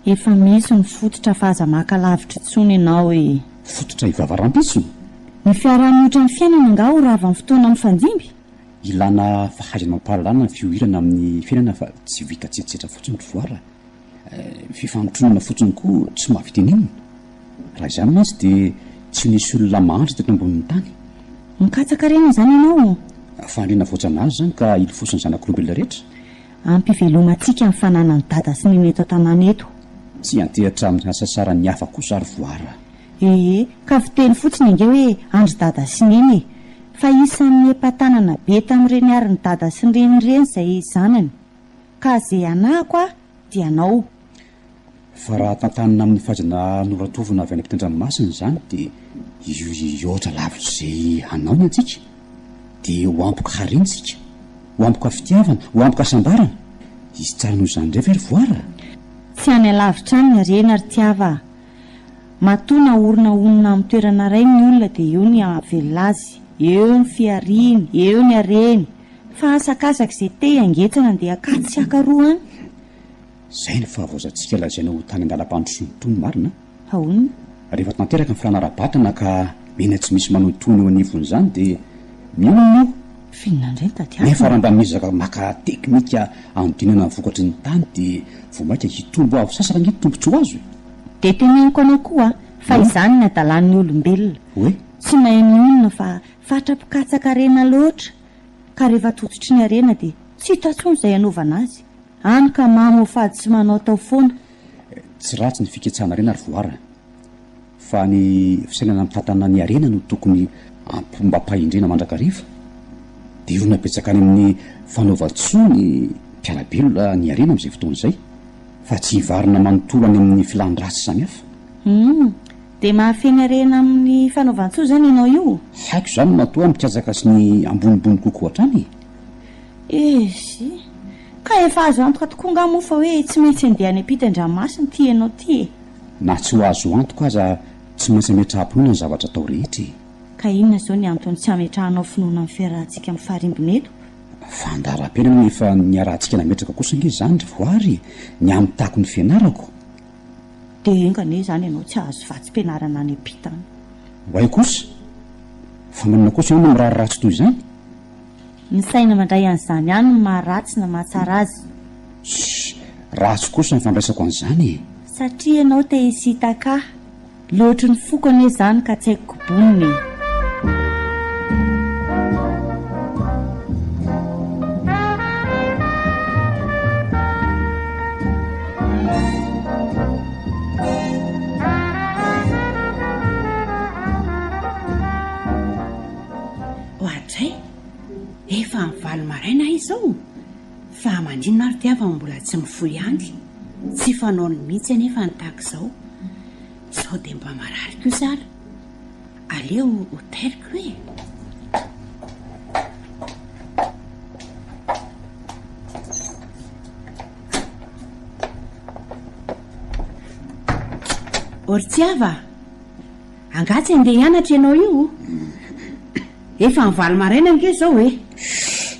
Efa misy ny fototra fa aza maka lavitra intsony ianao e! Fototra hivava rahampitso? Ny fiaraha-mioitra ny fiainana angaha ho ravan'ny fotoana mifandimby? Ilana fahaizana amam-pahalalana ny fihoirana amin'ny fiainana fa tsy vita tsetsetra fotsiny ry Voara a! Fifanotronana fotsiny koa tsy mahavita inona. Raha izany mantsy dia. tsy nisy olona mahantra teto ambonin'ny tany. Mikatsaka harena izany ianao? Fahariana voajanahary izany ka ilofosan'ny zanak'olombelona rehetra. Ampy hivelomantsika ny fananan'i Dada sy Neny eto an-tanàna eto. Tsy hiantehatra amin'ny hasasaran'ny hafa kosa ary voara. Ee, ka fiteny fotsiny ange hoe an-dry Dada sy Neny e! Fa isan'ny epa-tanana be tamin'ireny harin'i Dada sy Neny ireny izay zanany. Ka ze anahako aho dia anao. Fa raha tantanina amin'ny fahaizana noratovina avy any ampitan-dranomasina izany dia hihoatra lavitra izay hanao ny antsika. Dia ho ampoka harena isika, ho ampoka fitiavana, ho ampoka hasambarana. Hisy tsara noho izany indray ve ry Voara? Tsy any alavitra any ny harena ry Tiava a! Matoa naorina honina amin'ny toerana iray ny olona dia eo ny hahavelona azy, eo ny fihariany, eo ny hareny. Fa asakasaka izay te hangetsana andeha hakatsy sy hakaroa any. Izay no fahavoazantsika lazaina ho tany an-dalam-pandrosoana itony marina a! Ahoana? Rehefa tanteraka ny filàna ara-batana ka mena tsy misy manohitohina eo anivon'izany dia mionona io. F'inona indray no tadiavina? Nefa raha mba miezaka maka teknika hanodinana ny vokatry ny tany dia vao mainka hitombo avo sasaka ange ny tombontsoa azo e! Dia teneniko anao koa fa izany ny hadalan'ny olombelona. Hoe? Tsy mahay mionona fa fatra-pikatsaka harena loatra ka rehefa tototry ny harena dia tsy hita intsony izay hanaovana azy. Any ka mamo fady tsy manao tao foana. Tsy ratsy ny fiketsahana harena ry Voara fa ny fisainana mitantana ny harena no tokony ampombam-pahendrena mandrakariva. Dia hirona betsaka any amin'ny fanaovan-tsoa ny mpiara-belona ny harena amin'izay fotoana izay fa tsy hivarina manontolo any amin'ny filàny ratsy samihafa. Humm. Dia mahafehy ny harena amin'ny fanaovan-tsoa izany ianao io? Haiko izany matoa mikatsaka sy ny ambonimbony kokoa hatrany e! Ezy! Ka efa azo antoka tokoa angaha moa fa hoe tsy maintsy handeha any am-pita an-dranomasina ity ianao ity e? Na tsy ho azo antoka aza tsy maintsy ametraham-pinoana ny zavatra atao rehetra e! Ka inona izao ny antony tsy hametrahanao finoana amin'ny fiarahantsika mifarimbona eto? Fandaharam-piainana no efa niarahantsika nametraka kosa ange izany ry Voary e! Ny hamitako ny fianarako. Dia enga anie izany ianao tsy hahazo vatsim-pianarana any am-pita any. Oay kosa! Fa maninona kosa ianao no mirary ratsy toy izany? Ny saina mandray an'izany ihany no maharatsy na mahatsara azy. Shh! Ratsy kosa ny fandraisako an'izany e! Satria ianao te hisintaka ahy. Loatry ny foko anie izany ka tsy haiko kobonina e! Oadray! Efa amin'ny valo maraina aho izao, fa maninona ary ity aho fa mbola tsy mifoha ihany? Tsy fanaony mihitsy anefa ny tahaka izao. Sao dia mba marary kosa ary? Aleo ho tairiko e! Ortsiava! Angaha tsy handeha hianatra ianao io? Efa amin'ny valo maraina ange izao e! Shh!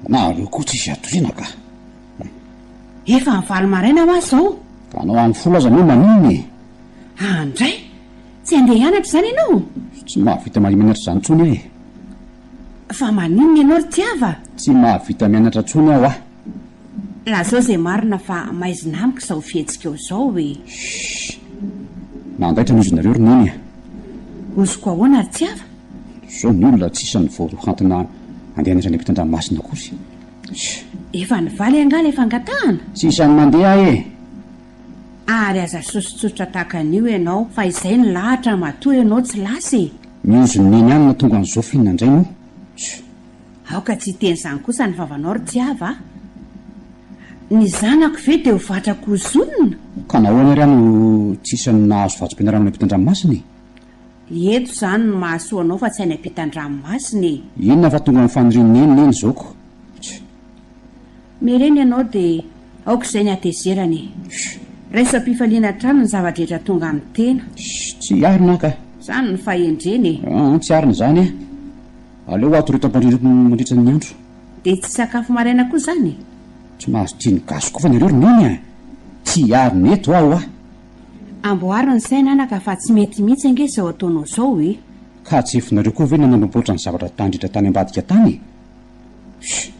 Nareo koa tsisy hatoriana ka! Efa amin'ny valo maraina hoa izao! Ka anao amin'ny folo aza moa maninona e? Andray! Tsy handeha hianatra izany ianao? Tsy mahavita mianatra izany intsony aho e! Fa maninona ianao ry Tiava? Tsy mahavita mianatra intsony aho ah! Lazao izay marina fa maizina amiko izao fihetsikao izao e! Shh! Nandaitra ny ozonareo ry Neny a! Ozoko ahoana ry Tiava? Izao ny olona tsy isan'ny vao hantina handeha any ampitan-dranomasina akory. Shh! Efa nivaly angaha ilay fangatahana? Tsy isan'ny mandeha aho e! Ary aza sosotsotra tahaka an'io ianao fa izay ny lahatra matoa ianao tsy lasa e! Ny ozon'i Neny ihany no tonga an'izao f'inona indray moa? Shh! Aoka tsy hiteny izany kosa ny vavanao ry Tiava a! Ny zanako ve dia ho vatrako ozonina? Ka nahoana ary aho no tsy isan'ny nahazo vatsim-pianarana any ampitan-dranomasina e? Eto izany no mahasoa anao fa tsy any ampitan-dranomasina e! Inona fa tonga amin'ny fanirian'i Neny Neny izao ko! Tch! Miherena ianao dia aoka izay ny hatezerana e! Shh! Raiso am-pifaliana hatrany ny zava-drehetra tonga amin'ny tena. Shh! Tsy arina aho ka! Izany no fahendrena e! Aa, tsy arina izany e! Aleo ato reto ampandriako mandritra ny andro. Dia tsy sakafo maraina koa izany e? Tsy mahazo teny gasy koa fa nareo ry neny a! Tsy hiarina eto aho a! Amboaro ny saina anaka fa tsy mety mihitsy ange izao ataonao izao e! Ka tsy efinareo koa ve nanamboamboatra ny zavatra tandritra tany ambadika tany e? Shh!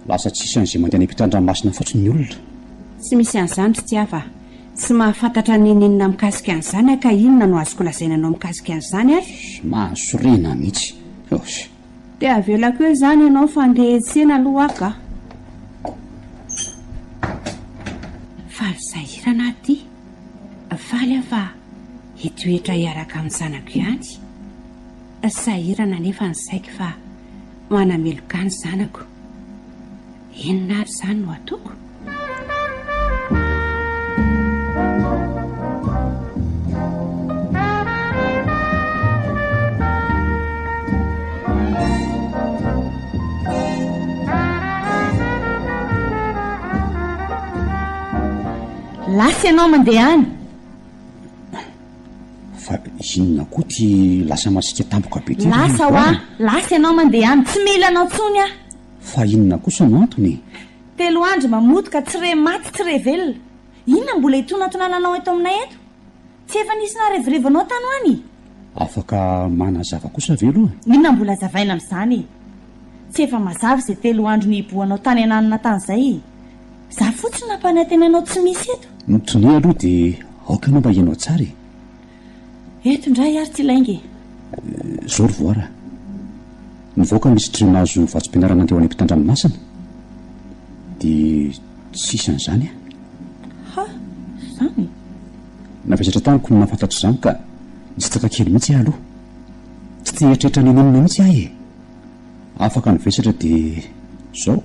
Lasa tsy isan'izay mandeha any ampitan-dranomasina fotsiny ny olona. Tsy misy an'izany ry Tiava a! Tsy mahafantatra n'inon'inona mikasika an'izany aho ka inona no azoko lazaina anao mikasika an'izany ary? Mahasorena mihitsy. Oss. Dia avelako eo izany ianao fa andeha hiantsena aloha aho ka. Faly sahirana aho ity. Faly aho fa hitoetra hiaraka amin'ny zanako ihany. Sahirana anefa ny saiko fa manameloka ahy ny zanako. Inona ary izany no ataoko? Lasa ianao mandeha any. Fa inona koa ty lasa masiaka tampoka be ty? Lasa hoa, lasa ianao mandeha any, tsy mila anao tsony aho. Fa inona kosa no antony e? Telo andro mamotika tsy re maty tsy re velona. Inona mbola hitonantonananao eto aminay eto? Tsy efa nisy naharevorevy anao tany ho any e? Afaka manazava kosa ve aloha? Inona mbola hazavaina amin'izany e? Tsy efa mazava izay telo andro nihibohanao tany ananona tany izay e? Za fotsiny nampanantena anao tsy misy eto. Mitonia aloha dia aoka ianao mba hihaino tsara e! Eto indray ary tsy lainga e! Zao ry voara. Nivoaka misy trio nahazo vatsim-pianarana andeha ho any ampitan-dranomasina. Dia tsy isan'izany aho. Ha! Izany? Navesatra tamiko ny nahafantatra izany ka nitsitsaka kely mihitsy aho aloha. Tsy te hieritreritra n'inon'inona mihitsy aho e! Afaka nivesatra dia izao.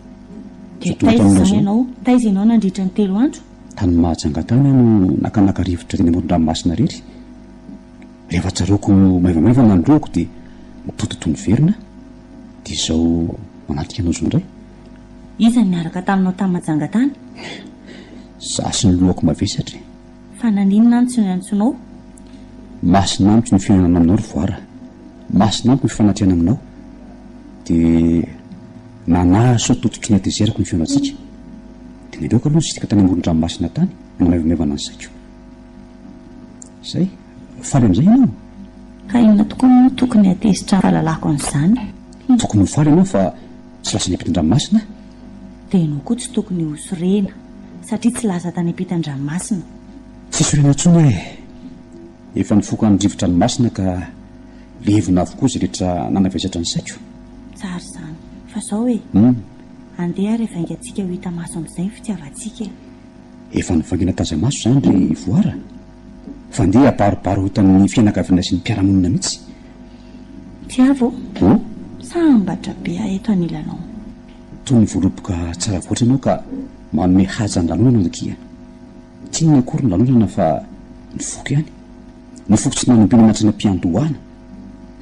Dia taiza izany ianao? Taiza ianao nandritra ny telo andro? Tany Mahajanga tany aho no nakanaka rivotra teny amoron-dranomasina irery. Rehefa tsaroako maivamaivana ny lohako dia mitototo miverina dia izao manatrika anao izao indray. Iza no niaraka taminao tany Majanga tany? Izaho sy ny lohako mavesatra e. Fa naninona aho no tsy niantsonao? Masina amiko ny fihaonana aminao ry Voara. Masina amiko ny fifanatrehana aminao. Dia nanahy sao tototry ny hatezerako ny fihaonantsika. Dia naleoko aloha nisitrika tany amoron-dranomasina tany nanamaivamaivana ny saiko. Izay. Faly amin'izay ianao? Ka inona tokoa moa no tokony hatezitra fahalalako an'izany? Tokony ho faly ianao fa tsy lasa any ampitan-dranomasina aho. Dia ianao koa tsy tokony ho sorena satria tsy lasa tany ampitan-dranomasina. Tsy sorena intsony aho e! Efa nifoka ny rivo-dranomasina ka levona avokoa izay rehetra nanavesatra ny saiko. Tsara izany. Fa izao e! Andeha ary havangantsika ho hita maso amin'izay ny fitiavantsika e! Efa nivaingana taza-maso izany ry Voara fa ndeha habaribary ho hitan'ny fianakaviana sy ny mpiara-monina mihitsy. Tiavo ô! Ô! Sambatra be aho eto anilanao. Toy ny voaloboka tsara voatra ianao ka manome haja ny lanonana akia. Tsy inona akory ny lanonana fa ny foko ihany. Ny foko tsy nanombinana hatrany am-piandohana,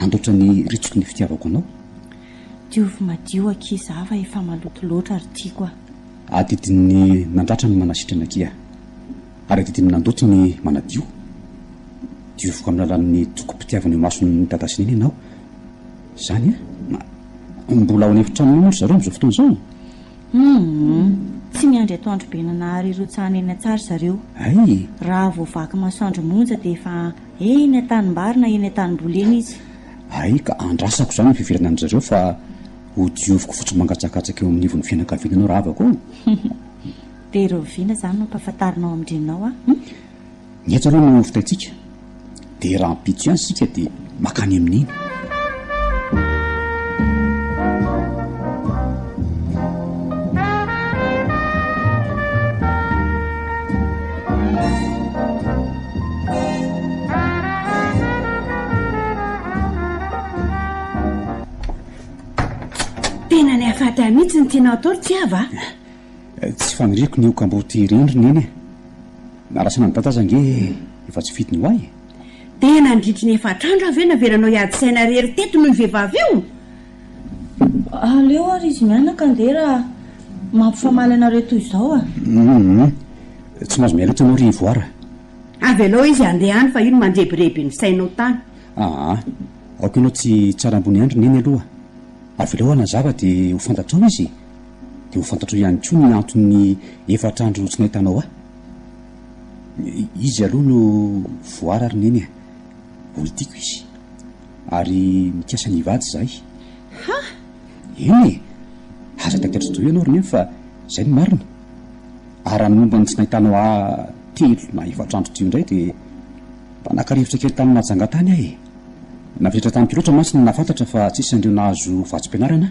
nandoatra ny ritsoky ny fitiavako anao. Diovy madio akia za fa efa maloto loatra ry tiako a. Adidin'ny nandratra ny manasitrana akia. Ary adidin'ny nandoto ny manadio. Dioviko amin'ny alalan'ny tokim-pitiavana eo imason'i Dada sy Neny ianao. Izany an? Mbola ao an'efitranonao moa ry zareo amin'izao fotoana izao? Humm. Tsy miandry atoandro be nanahary hirotsahana eny an-tsaha ry zareo. Hay! Raha vao vaky masoandro monja dia efa eny an-tanimbary na eny an-tanimboly eny izy. Hay ka andrasako izany ny fiverenan-dry zareo fa ho dioviko fotsy mangatsakatsaka eo amin'ny ivon'ny fianakaviana ianao rahavako ô! Dia rahoviana izany no ampahafantarinao amin-dreninao aho? Hum? Ny eto aloha no vitaintsika, dia rahampitso ihany isika dia makany amin'iny. Tena ny hafaty ahy mihitsy ny tianao atao ry Tiava a! Tsy faniriako ny ho kamboty ireny ry Neny e! Na lasana an'i Dada aza ange efa tsy fidiny ho ahy e! Dia nandritry ny efatr'andro aho ve navelanao hiady saina irery teto noho io vehivavy io? Aleo ary izy mianaka andeha raha mampifamaly anareo toy izao a! Humm! Tsy mahazo miala eto ianao ry Ivoara. Avelao izy handeha any fa io no mandrebireby ny sainao tany. Aa! Aoka ianao tsy tsara ambony andry Neny aloha. Avelao hanazava dia ho fantatrao izy e! Dia ho fantatrao ihany koa ny anton'ny efatra andro tsy nahitanao ahy. Izy aloha no voara ry Neny a! Olon-tiako izy. Ary mikasa ny hivady izahay. Ha! Eny e! Aza taitaitra toy ianao ry Neny fa izay no marina. Ary raha ny momba ny tsy nahitanao ahy. telo na efatr'andro teo indray dia mba naka rivotra kely tany Mahajanga tany aho e. Navetratra tamiko loatra mantsy ny nahafantatra fa tsy isan'ireo nahazo vatsim-pianarana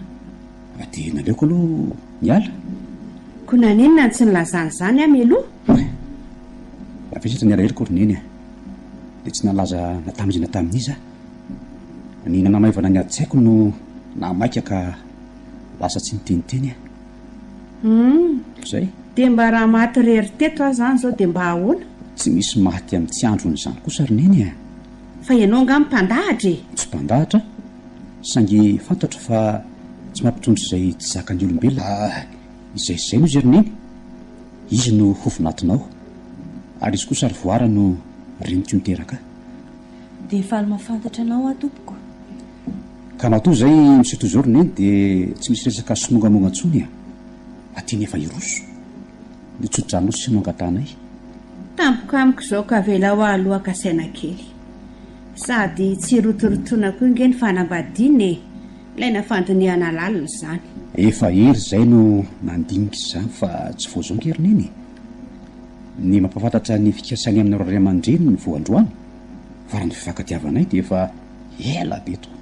aho dia naleoko aloha niala. Koa naninona no tsy nilazana izany aho mialoha? Oay! Navesatra ny alaheloko ry Neny a! Dia tsy nalaza na tamin'iza na tamin'iza aho. Ny nanamaivana ny adin-tsaiko no nahamaika ka lasa tsy niteniteny aho. Humm. Izay. Dia mba raha maty irery teto aho izany izao dia mba ahoana? Tsy misy maty amin'ny tsy androny izany kosa ry Neny a! Fa ianao angaha mpandahatra e? Tsy mpandahatra aho, saingy fantatro fa tsy mampitondra izay tsy zakan'ny olombelona izay izay no izy ry Neny. Izy no ho vinatinao, ary izy kosa ry Voara no reniko niteraka ahy. Dia faly mahafantatra anao aho tompoko. Ka matoa izay miseho toy izao ry Neny dia tsy misy resaka somongamonga intsony a! Fa tiany efa hiroso. Ny tso-drano sy no angatahanay. Tampoka amiko izao ka avelao aho aloha haka saina kely. Sady tsy rotorotoana koa nge ny fanambadiana e! Ilaina fandinihana lalina izany. Efa ela izay no nandinika izany fa tsy vao izao nge ry Neny e! Ny mampahafantatra ny fikasany aminareo ray aman-dreny ny vao androany fa raha ny fifankatiavanay dia efa ela be tokoa.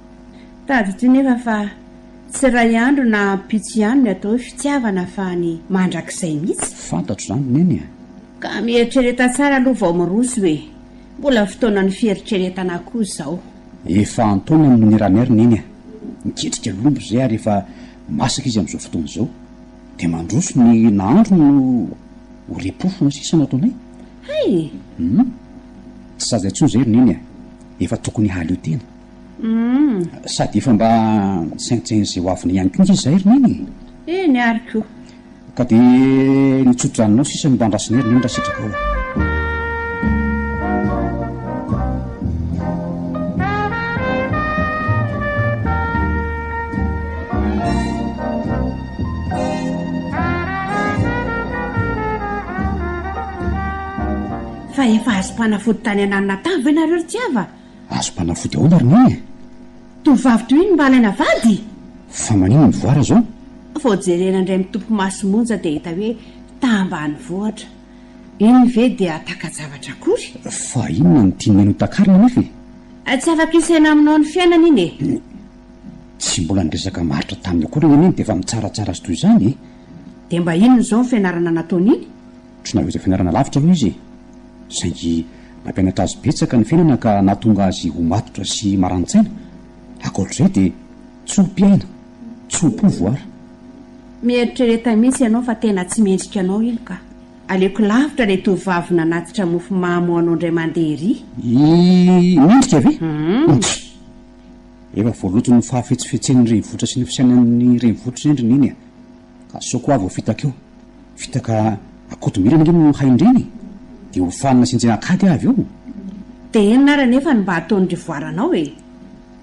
Tadidio nefa fa tsy iray andro na ampitso ihany ny atao hoe fitiavana fa ny mandrakizay mihitsy. Fantatro izany Neny a! Ka mieritrereta tsara aloha vao miroso e! Mbola fotoanan'ny fieritreretana koa izao. Efa antaonany no niarahanay ry Neny a! Niketrika lombo izay ary efa masaka izy amin'izao fotoana izao. Dia mandroso ny nahandro no ho repofona sisa no ataonay. Hay! Hum! Tsy zaza intsony izay ry Neny a! Efa tokony hahaleo tena. Hum! Sady efa mba nisaintsain'izay ho avinay ihany koa ange izahay ry Neny e! Eny ary ko! Ka dia ny tso-dranonao sisa no mba andrasanay ry Neny raha sitrakao a! Fa efa azom-panafody tany ananona tany ve nareo ry Tiava? Azom-panafody ahoana ry Neny e? Tovovavy toy iny mba alaina vady? Fa maninona ny voara zao? Vao jerena indray mitopy maso monja dia hita hoe tambanivohitra. Iny ve dia taka-javatra akory? Fa inona no tian'i Neny ho takarina anefa e? Tsy afaka isaina aminao ny fiainana iny e! Tsy mbola niresaka maharitra taminy akory anie Neny dia efa mitsaratsara azy toy izany e! Dia mba inona izao ny fianarana nataony iny? Tsy nahavita fianarana lavitra aloha izy e! Saingy nampianatra azy betsaka ny fiainana ka nahatonga azy ho matotra sy marani-tsaina. Ankoatr'izay dia tso-piaina, tso-po voara. Mieritrereta mihitsy ianao fa tena tsy mendrika anao iny ka. Aleoko lavitra ilay tovovavy nanatitra mofo mamy ho anao indray mandeha ery. I Mendrika ve? Tsia! Efa voaloton'ny fahafetsifetsen'ny renivohitra sy ny fisainan'ny renivohitra izay ry Neny a! Ka sao koa aho voafitaka eo. Fitaka akotomirana ange no hain-dreny e! Dia ho fanina sy enjehina an-kady aho avy eo. Dia inona ary anefa no mba ataon-dry voaranao e?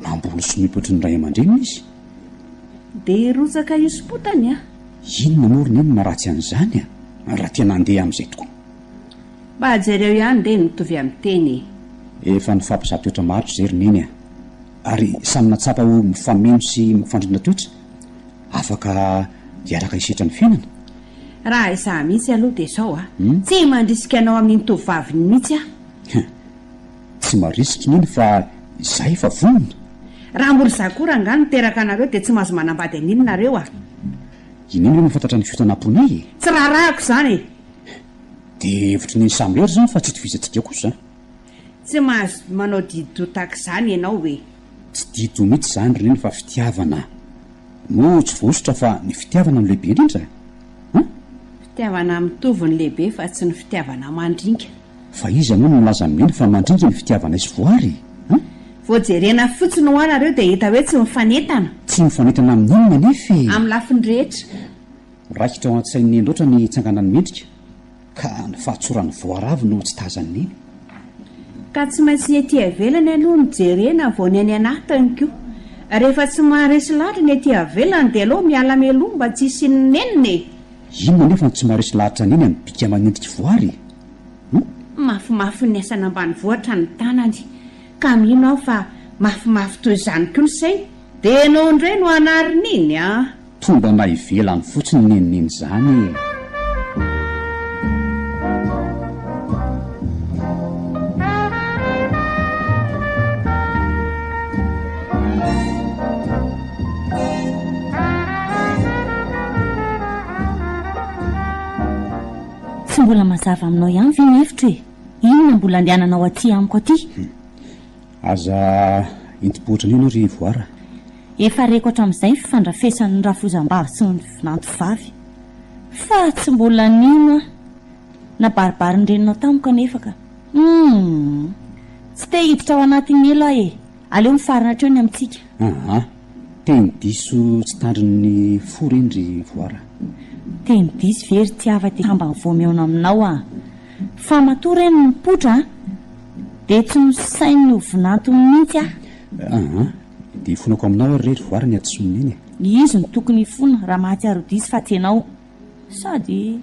Mamboly sy miompy ny ray aman-dreniny izy. Dia hirotsaka hisompotany an! Inona moa ry Neny no maharatsy an'izany a? Raha tena handeha amin'izay tokoa. Mba jereo ihany re ny mitovy amin'ny teny e! Efa nifampizaha toetra maharitra izay ry Neny a! Ary samy nahatsapa ho mifameno sy mifandrindra toetra. Afaka hiaraka hisetra ny fiainana? Raha izaho mihitsy aloha dia izao a! Tsy mandrisika anao amin'iny tovovavy iny mihitsy aho. Hein! Tsy marisika iny fa izaho efa vonona. Raha mbola izaho koa rangahy no niteraka anareo dia tsy mahazo manambady an'iny nareo a! I Neny ve mahafantatra ny fiotanam-ponay e? Tsy raharahako izany e! Dia hevitry Neny samirery izany fa tsy itovizantsika kosa. Tsy mahazo manao di-doha tahaka izany ianao e! Tsy di-doha mihitsy izany ry Neny fa fitiavana. Moa tsy voahosotra fa ny fitiavana no lehibe indrindra? An? Fitiavana mitovy ny lehibe fa tsy ny fitiavana mandringa. Fa iza moa no milaza amin'i Neny fa mandringa ny fitiavanay sy voary e? An? Vao jerena fotsiny hoa nareo dia hita hoe tsy mifanentana. Tsy mifanentana amin'inona anefa e? Amin'ny lafiny rehetra. Raikitra ao an-tsain'i Neny loatra ny tsanganan'i Mendrika. Ka ny fahatsoran'ny voaravy no tsy tazan'i Neny. Ka tsy maintsy ny ety ivelany aloha no jerena vao ny any anatiny koa. Rehefa tsy maharesy lahatra ny ety ivelany dia aleo miala mialoha mba tsy hisian'ny nenina e! Inona anefa no tsy maharesy lahatra an'i Neny amin'ny bika aman'endrik'i Voary e? Hum? Mafimafy ny asan'ambanivohitra ny tanany ka mino aho fa mafimafy toy izany koa ny sainy. Dia ianao indray no hanarin'iny an! Tombana ivelany fotsiny neniny izany e! mbola mazava aminao ihany ve ny hevitro e? Inona mbola andehananao aty amiko aty? Aza entim-po ohatran'io ianao ry Voara. Efa reko hatramin'izay ny fifandrafesan'ny rafozam-bavy sy ny vinantovavy. Fa tsy mbola nino aho. Nabaribarin'ny reninao tamiko anefa ka. Humm! Tsy te hiditra ao anatin'ny elo aho e! Aleo mifarana hatreo ny amintsika. Aa! Teny diso tsy tandrin'ny fo ireny ry Voara. Teny diso ve ry Tiava dia sambany vao mihaona aminao aho. Fa matoa ireny mipoitra an! Dia tsy nosaininy ho vinantony mihitsy aho. Aa! Dia ifonako aminao ary re ry Voara ny hadisoan'i Neny e! Izy no tokony hifona raha mahatsiaro ho diso fa tsy ianao. Sady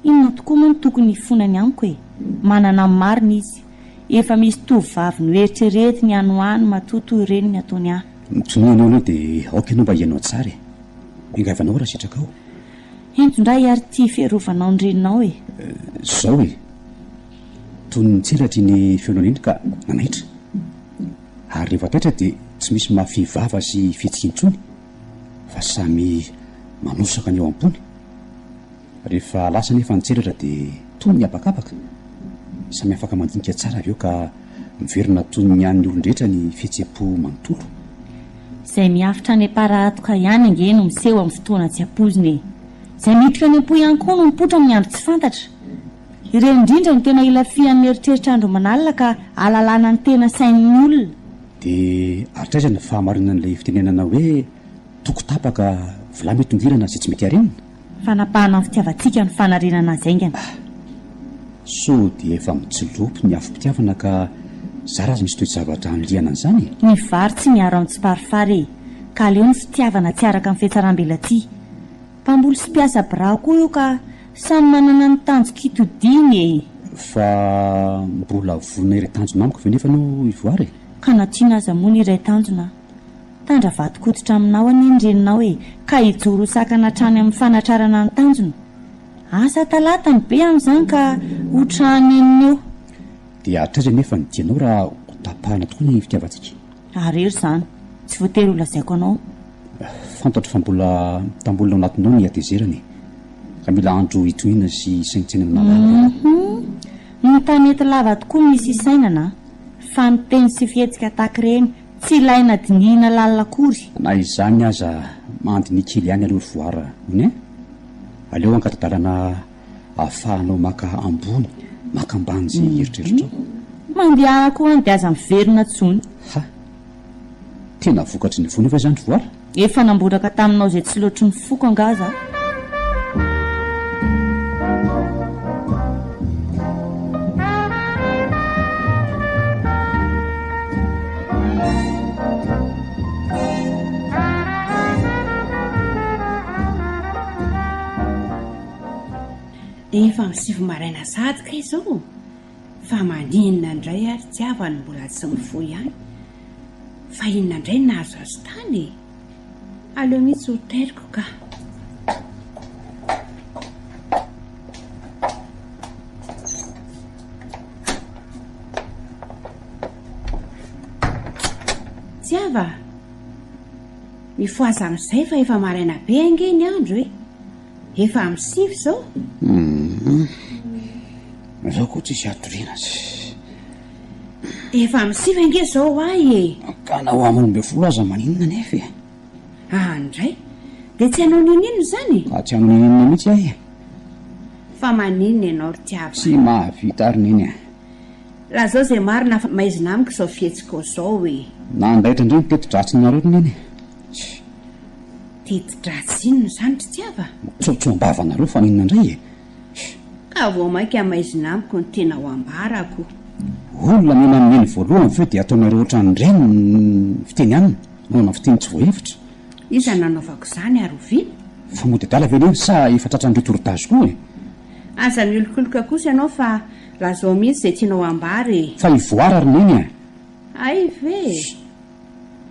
inona tokoa moa no tokony hifonany amiko e? Manana ny marina izy. Efa misy tovovavy noeritreretiny any ho any matoa toy ireny ny ataony ahy. Toniana ianao dia aoka ianao mba hihaino tsara e! Miangavy anao raha sitrakao. Ento indray ary ity fiarovanao ny reninao e! Izao e! Toy ny tselatra iny feonao iny ka nanaitra. Ary rehefa taitra dia tsy misy mahafehy vava sy fihetsika intsony fa samy manosaka ny ao am-pony. Rehefa lasa anefa ny tselatra dia toy ny habakabaka. Samy afaka mandinika tsara avy eo ka miverina toy ny an'ny olon-drehetra ny fihetseham-po manontolo. Izay miafitra any am-parahatoka ihany ange no miseho amin'ny fotoana tsy ampoizina e! Izay miditra any am-po ihany koa no mipoitra amin'ny andro tsy fantatra. Ireny indrindra no tena ilafihan'ny eritreritra andro aman'alina ka ahalalana ny tena sain'ny olona. Dia hatraiza ny fahamarinan'ilay fitenenana hoe toko tapaka vilany mitongilana izay tsy mety harenina? Fanapahana ny fitiavantsika no fanarenana azy haingana. Ah! Sao dia efa mitsilopy ny afom-pitiavana ka zara aza misy toe-javatra anilihana an'izany e? Ny vary tsy miaro amin'ny tsiparifary e! Ka aleo ny fitiavana tsy araka ny fihatsaram-belatsihy. Mpamboly sy mpiasa birao koa io ka samy manana ny tanjon-kitodiany e! Fa mbola vonona hiray tanjona amiko ve nefa ianao Ivoara e? Ka na tiana aza moa ny hiray tanjona, tandra vadin-koditra aminao anie ny reninao e! Ka hijoro ho sakana hatrany amin'ny fanatrarana ny tanjona. Asa talata ny be amin'izany ka ho trano enina eo. Dia hatraiza anefa ny dianao raha ho tapahana tokoa ny fitiavantsika? Arery izany, tsy voatery ho lazaiko anao. Fantatro fa mbola mitambolina ao anatinao ny hatezerana e! Ka mila andro hitohiana sy hisaintsainana lalina ianao. Hum! Ny tanety lava tokoa misy hisainana an! Fa ny teny sy fihetsika tahaka ireny tsy ilaina dinihina lalina akory. Na izany aza mandinika kely ihany aloha ry Voara hono e! Aleo angata-dalana ahafahanao maka ambony maka ambany izay eritreritrao. Mandehana koa any dia aza miverina intsony. Ha! Tena vokatry ny vono ve izany ry Voara? Efa namboraka taminao izay tsy loatry ny foko angaha za? Efa amin'ny sivy maraina sahady kay izao fa maninona indray ary Tiava no mbola tsy mifoha ihany? Fa inona indray no nahazo azy tany e? Aleo mihitsy ho tairiko ka. Tiava, mifohaza amin'izay fa efa maraina be ange ny andro e. Efa amin'ny sivy izao? Hum. Izao koa tsisy hatoriana tsy. Efa amin'ny sivy ange izao ho ahy e. Ka na ho amin'ny 12 aza maninona anefa e. Ah indray. Dia tsy hanao n'inon'inona izany e? Ka tsy hanao n'inon'inona mihitsy aho e. Fa maninona ianao ry Tiava? Tsy mahavita ary neny a. Lazao izay marina fa maizina amiko izao fihetsikao izao e. Nandaitra indray ny teti-dratsinareo ry neny e. Teti-dratsy inona izany ry Tiava? Mitsoatsoam-bava anareo fa inona indray e? Ka vao mainka maizina amiko ny tena ho ambarako. Olona mena amin'iny voalohany ve dia ataonareo ohatran'ireny ny fiteny aminy, anaovana fiteny tsy voahevitra? Iza no nanaovako izany ary oviana? Fa mody adala ve neny sa efa tratran'ireo torod'azy koa e? Aza miolokoloka kosa ianao fa lazao mihitsy izay tianao ambara e! Fa hivoara ry neny a! Hay ve e!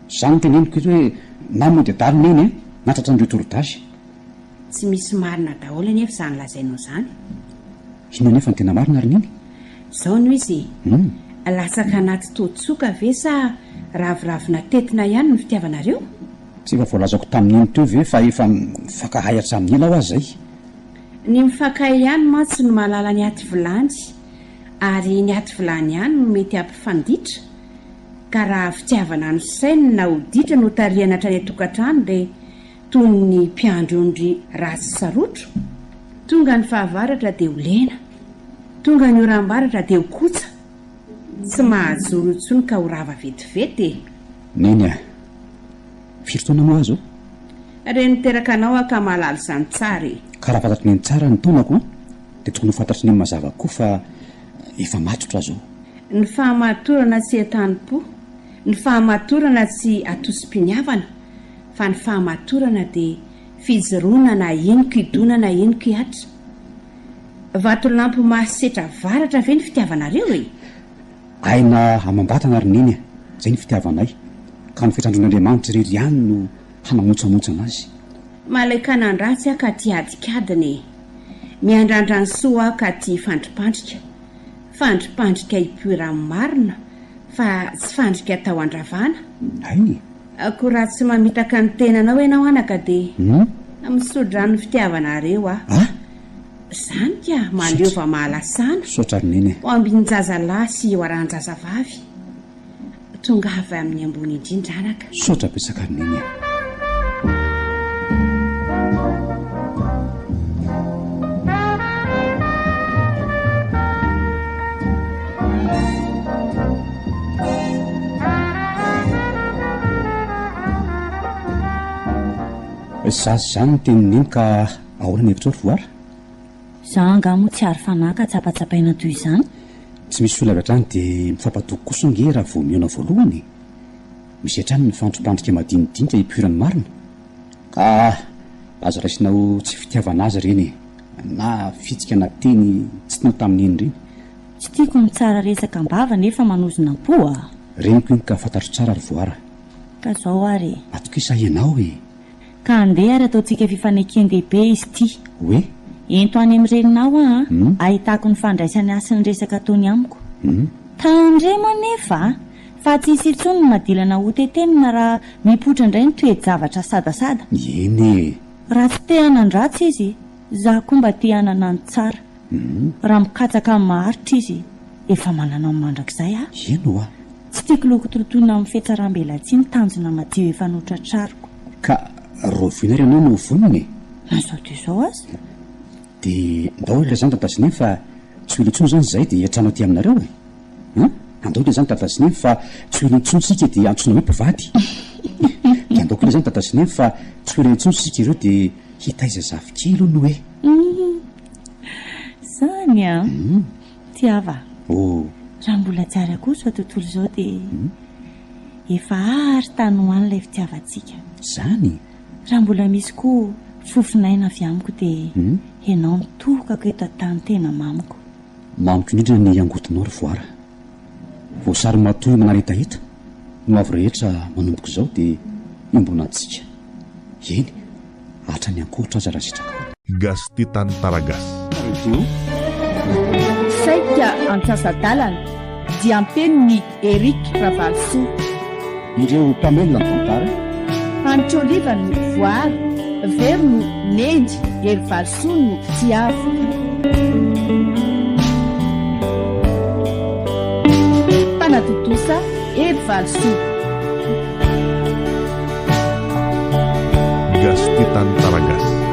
Zany no teneniko eto hoe na mody adala neny a, na tratran'ireo torod'azy. Tsy misy marina daholo anefa izany lazainao izany. Inona anefa no tena marina ry neny? Izao no izy e, latsaka anaty totsoka ve sa raviravina tetina ihany ny fitiavanareo? Tsy efa voalazako tamin'iny teo ve fa efa mifankahay hatramin'ny ela hoa zay? Ny mifankahay ihany mantsy no mahalala ny aty vilany, ary ny aty vilany ihany no mety hampifanditra, ka raha fitiavana nosainina na ho ditra no tarihana hatrany an-tokantrano dia toy ny mpiandry ondry ratsy sarotro. Tonga ny fahavaratra dia ho lena, tonga ny oram-baratra dia ho kotsa, tsy mahajoro intsony ka ho rava vetivety e! Neny a! Firy taona moa aho izao? Reny niteraka anao aho ka mahalala izany tsara e! Ka raha fantatr'i Neny tsara ny taonako an, dia tokony ho fantatr'i Neny mazava koa fa efa matotra aho izao. Ny fahamatorana tsy entanim-po, ny fahamatorana tsy atosi-piniavana, fa ny fahamatorana dia fijoroana na inon-kidona na inon-kihatra. Vatolampy mahasetra varatra ve ny fitiavanareo e? Aina amam-batana ry Neny a! Izay ny fitiavanay, ka ny fetr'andron'Andriamanitra irery ihany no hanamontsamontsana azy. Malain-kanan-dratsy aho ka tia adikadina e! Miandrandra ny soa aho ka tia fandripandrika. Fandripandrika ipoiran'ny marina fa tsy fandrika atao andravana. Hay! Koa raha tsy mamitaka ny tenanao ianao anaka dia misodrano ny fitiavanareo aho. Ah! Zany ka, mahaleova mahalasana. Misaotra ry Neny e. Ho ambin-jazalahy sy ho arahan-jazavavy. Tongava amin'ny ambony indrindra anaka. Misaotra betsaka ry Neny e. Za sy zany ny tenin'i Neny ka ahoana ny hevitrao ry Voara? Za angaha moa tsy ary fanahy ka tsapatsapaina toy izany? Tsy misy olona avy hatrany dia mifampatoky kosa ange raha vao mihaona voalohany e! Misy hatrany ny fandripandrika madinidinika hipoiran'ny marina. Ka aza raisina ho tsy fitiavana azy ireny e! Na fihetsika na teny tsy tianao tamin'iny ireny. Tsy tiako ny mitsara resaka am-bava nefa manozona am-po a! Reniko iny ka fantatro tsara ry Voara. Ka zao ary e! Matokisa ianao e! Ka andeha ary ataontsika fifaneken-dehibe izy ity. Hoe? Ento any amin'ny reninao aho an, ahitako ny fandraisany ahy sy ny resaka ataony amiko. Tandremo anefa fa tsy hisy intsony ny madilana hotetenina raha mipoitra indray ny toe-javatra sadasada. Eny e! Raha tsy te hanan-dratsy izy, izaho koa mba te hanana ny tsara. Raha mikatsaka ny maharitra izy, efa manana ny mandrakizay aho. Eny ho'a. Tsy tiako lokototoina amin'ny fihatsaram-belatsihy ny tanjona madio efa notratrariko. Ka rahoviana ary ianao no ho vonona e? Na izao dia izao aza. Dia ndao ilay izany Dada sy Neny fa tsy ho ela intsony izany izahay dia hiantrano aty aminareo e! An? Andao ilay izany Dada sy Neny fa tsy ho ela intsony isika dia antsoina hoe mpivady. Dia andao koa ilay izany Dada sy Neny fa tsy ho ela intsony isika ireo dia hitaiza zafikely hono e! Izany an! Tiava. Oh. Raha mbola tsy ary akory izao tontolo izao dia efa ary tany ho any ilay fitiavantsika. Izany? Raha mbola misy koa fofon'aina avy amiko dia ianao no tokako eto an-tany tena mamiko. Mamiko indrindra ny angotinao ry Voara. Voasary matoy manary hetaheta no avy rehetra manomboka izao dia iombonantsika. Eny, hatrany ankoatra aza raha sitrakao. Gasy tia tantara gasy. Radio. Saika antsasa-dalana, diampenin'i Eric Ravalisoa. Ireo mpamelona ny tantara. Hanitra Oliva no voara, Vero no nendy, Hery Valisoa no tiavo. Mpanatontosa, Hery Valisoa. Gasy tia tantara gasy.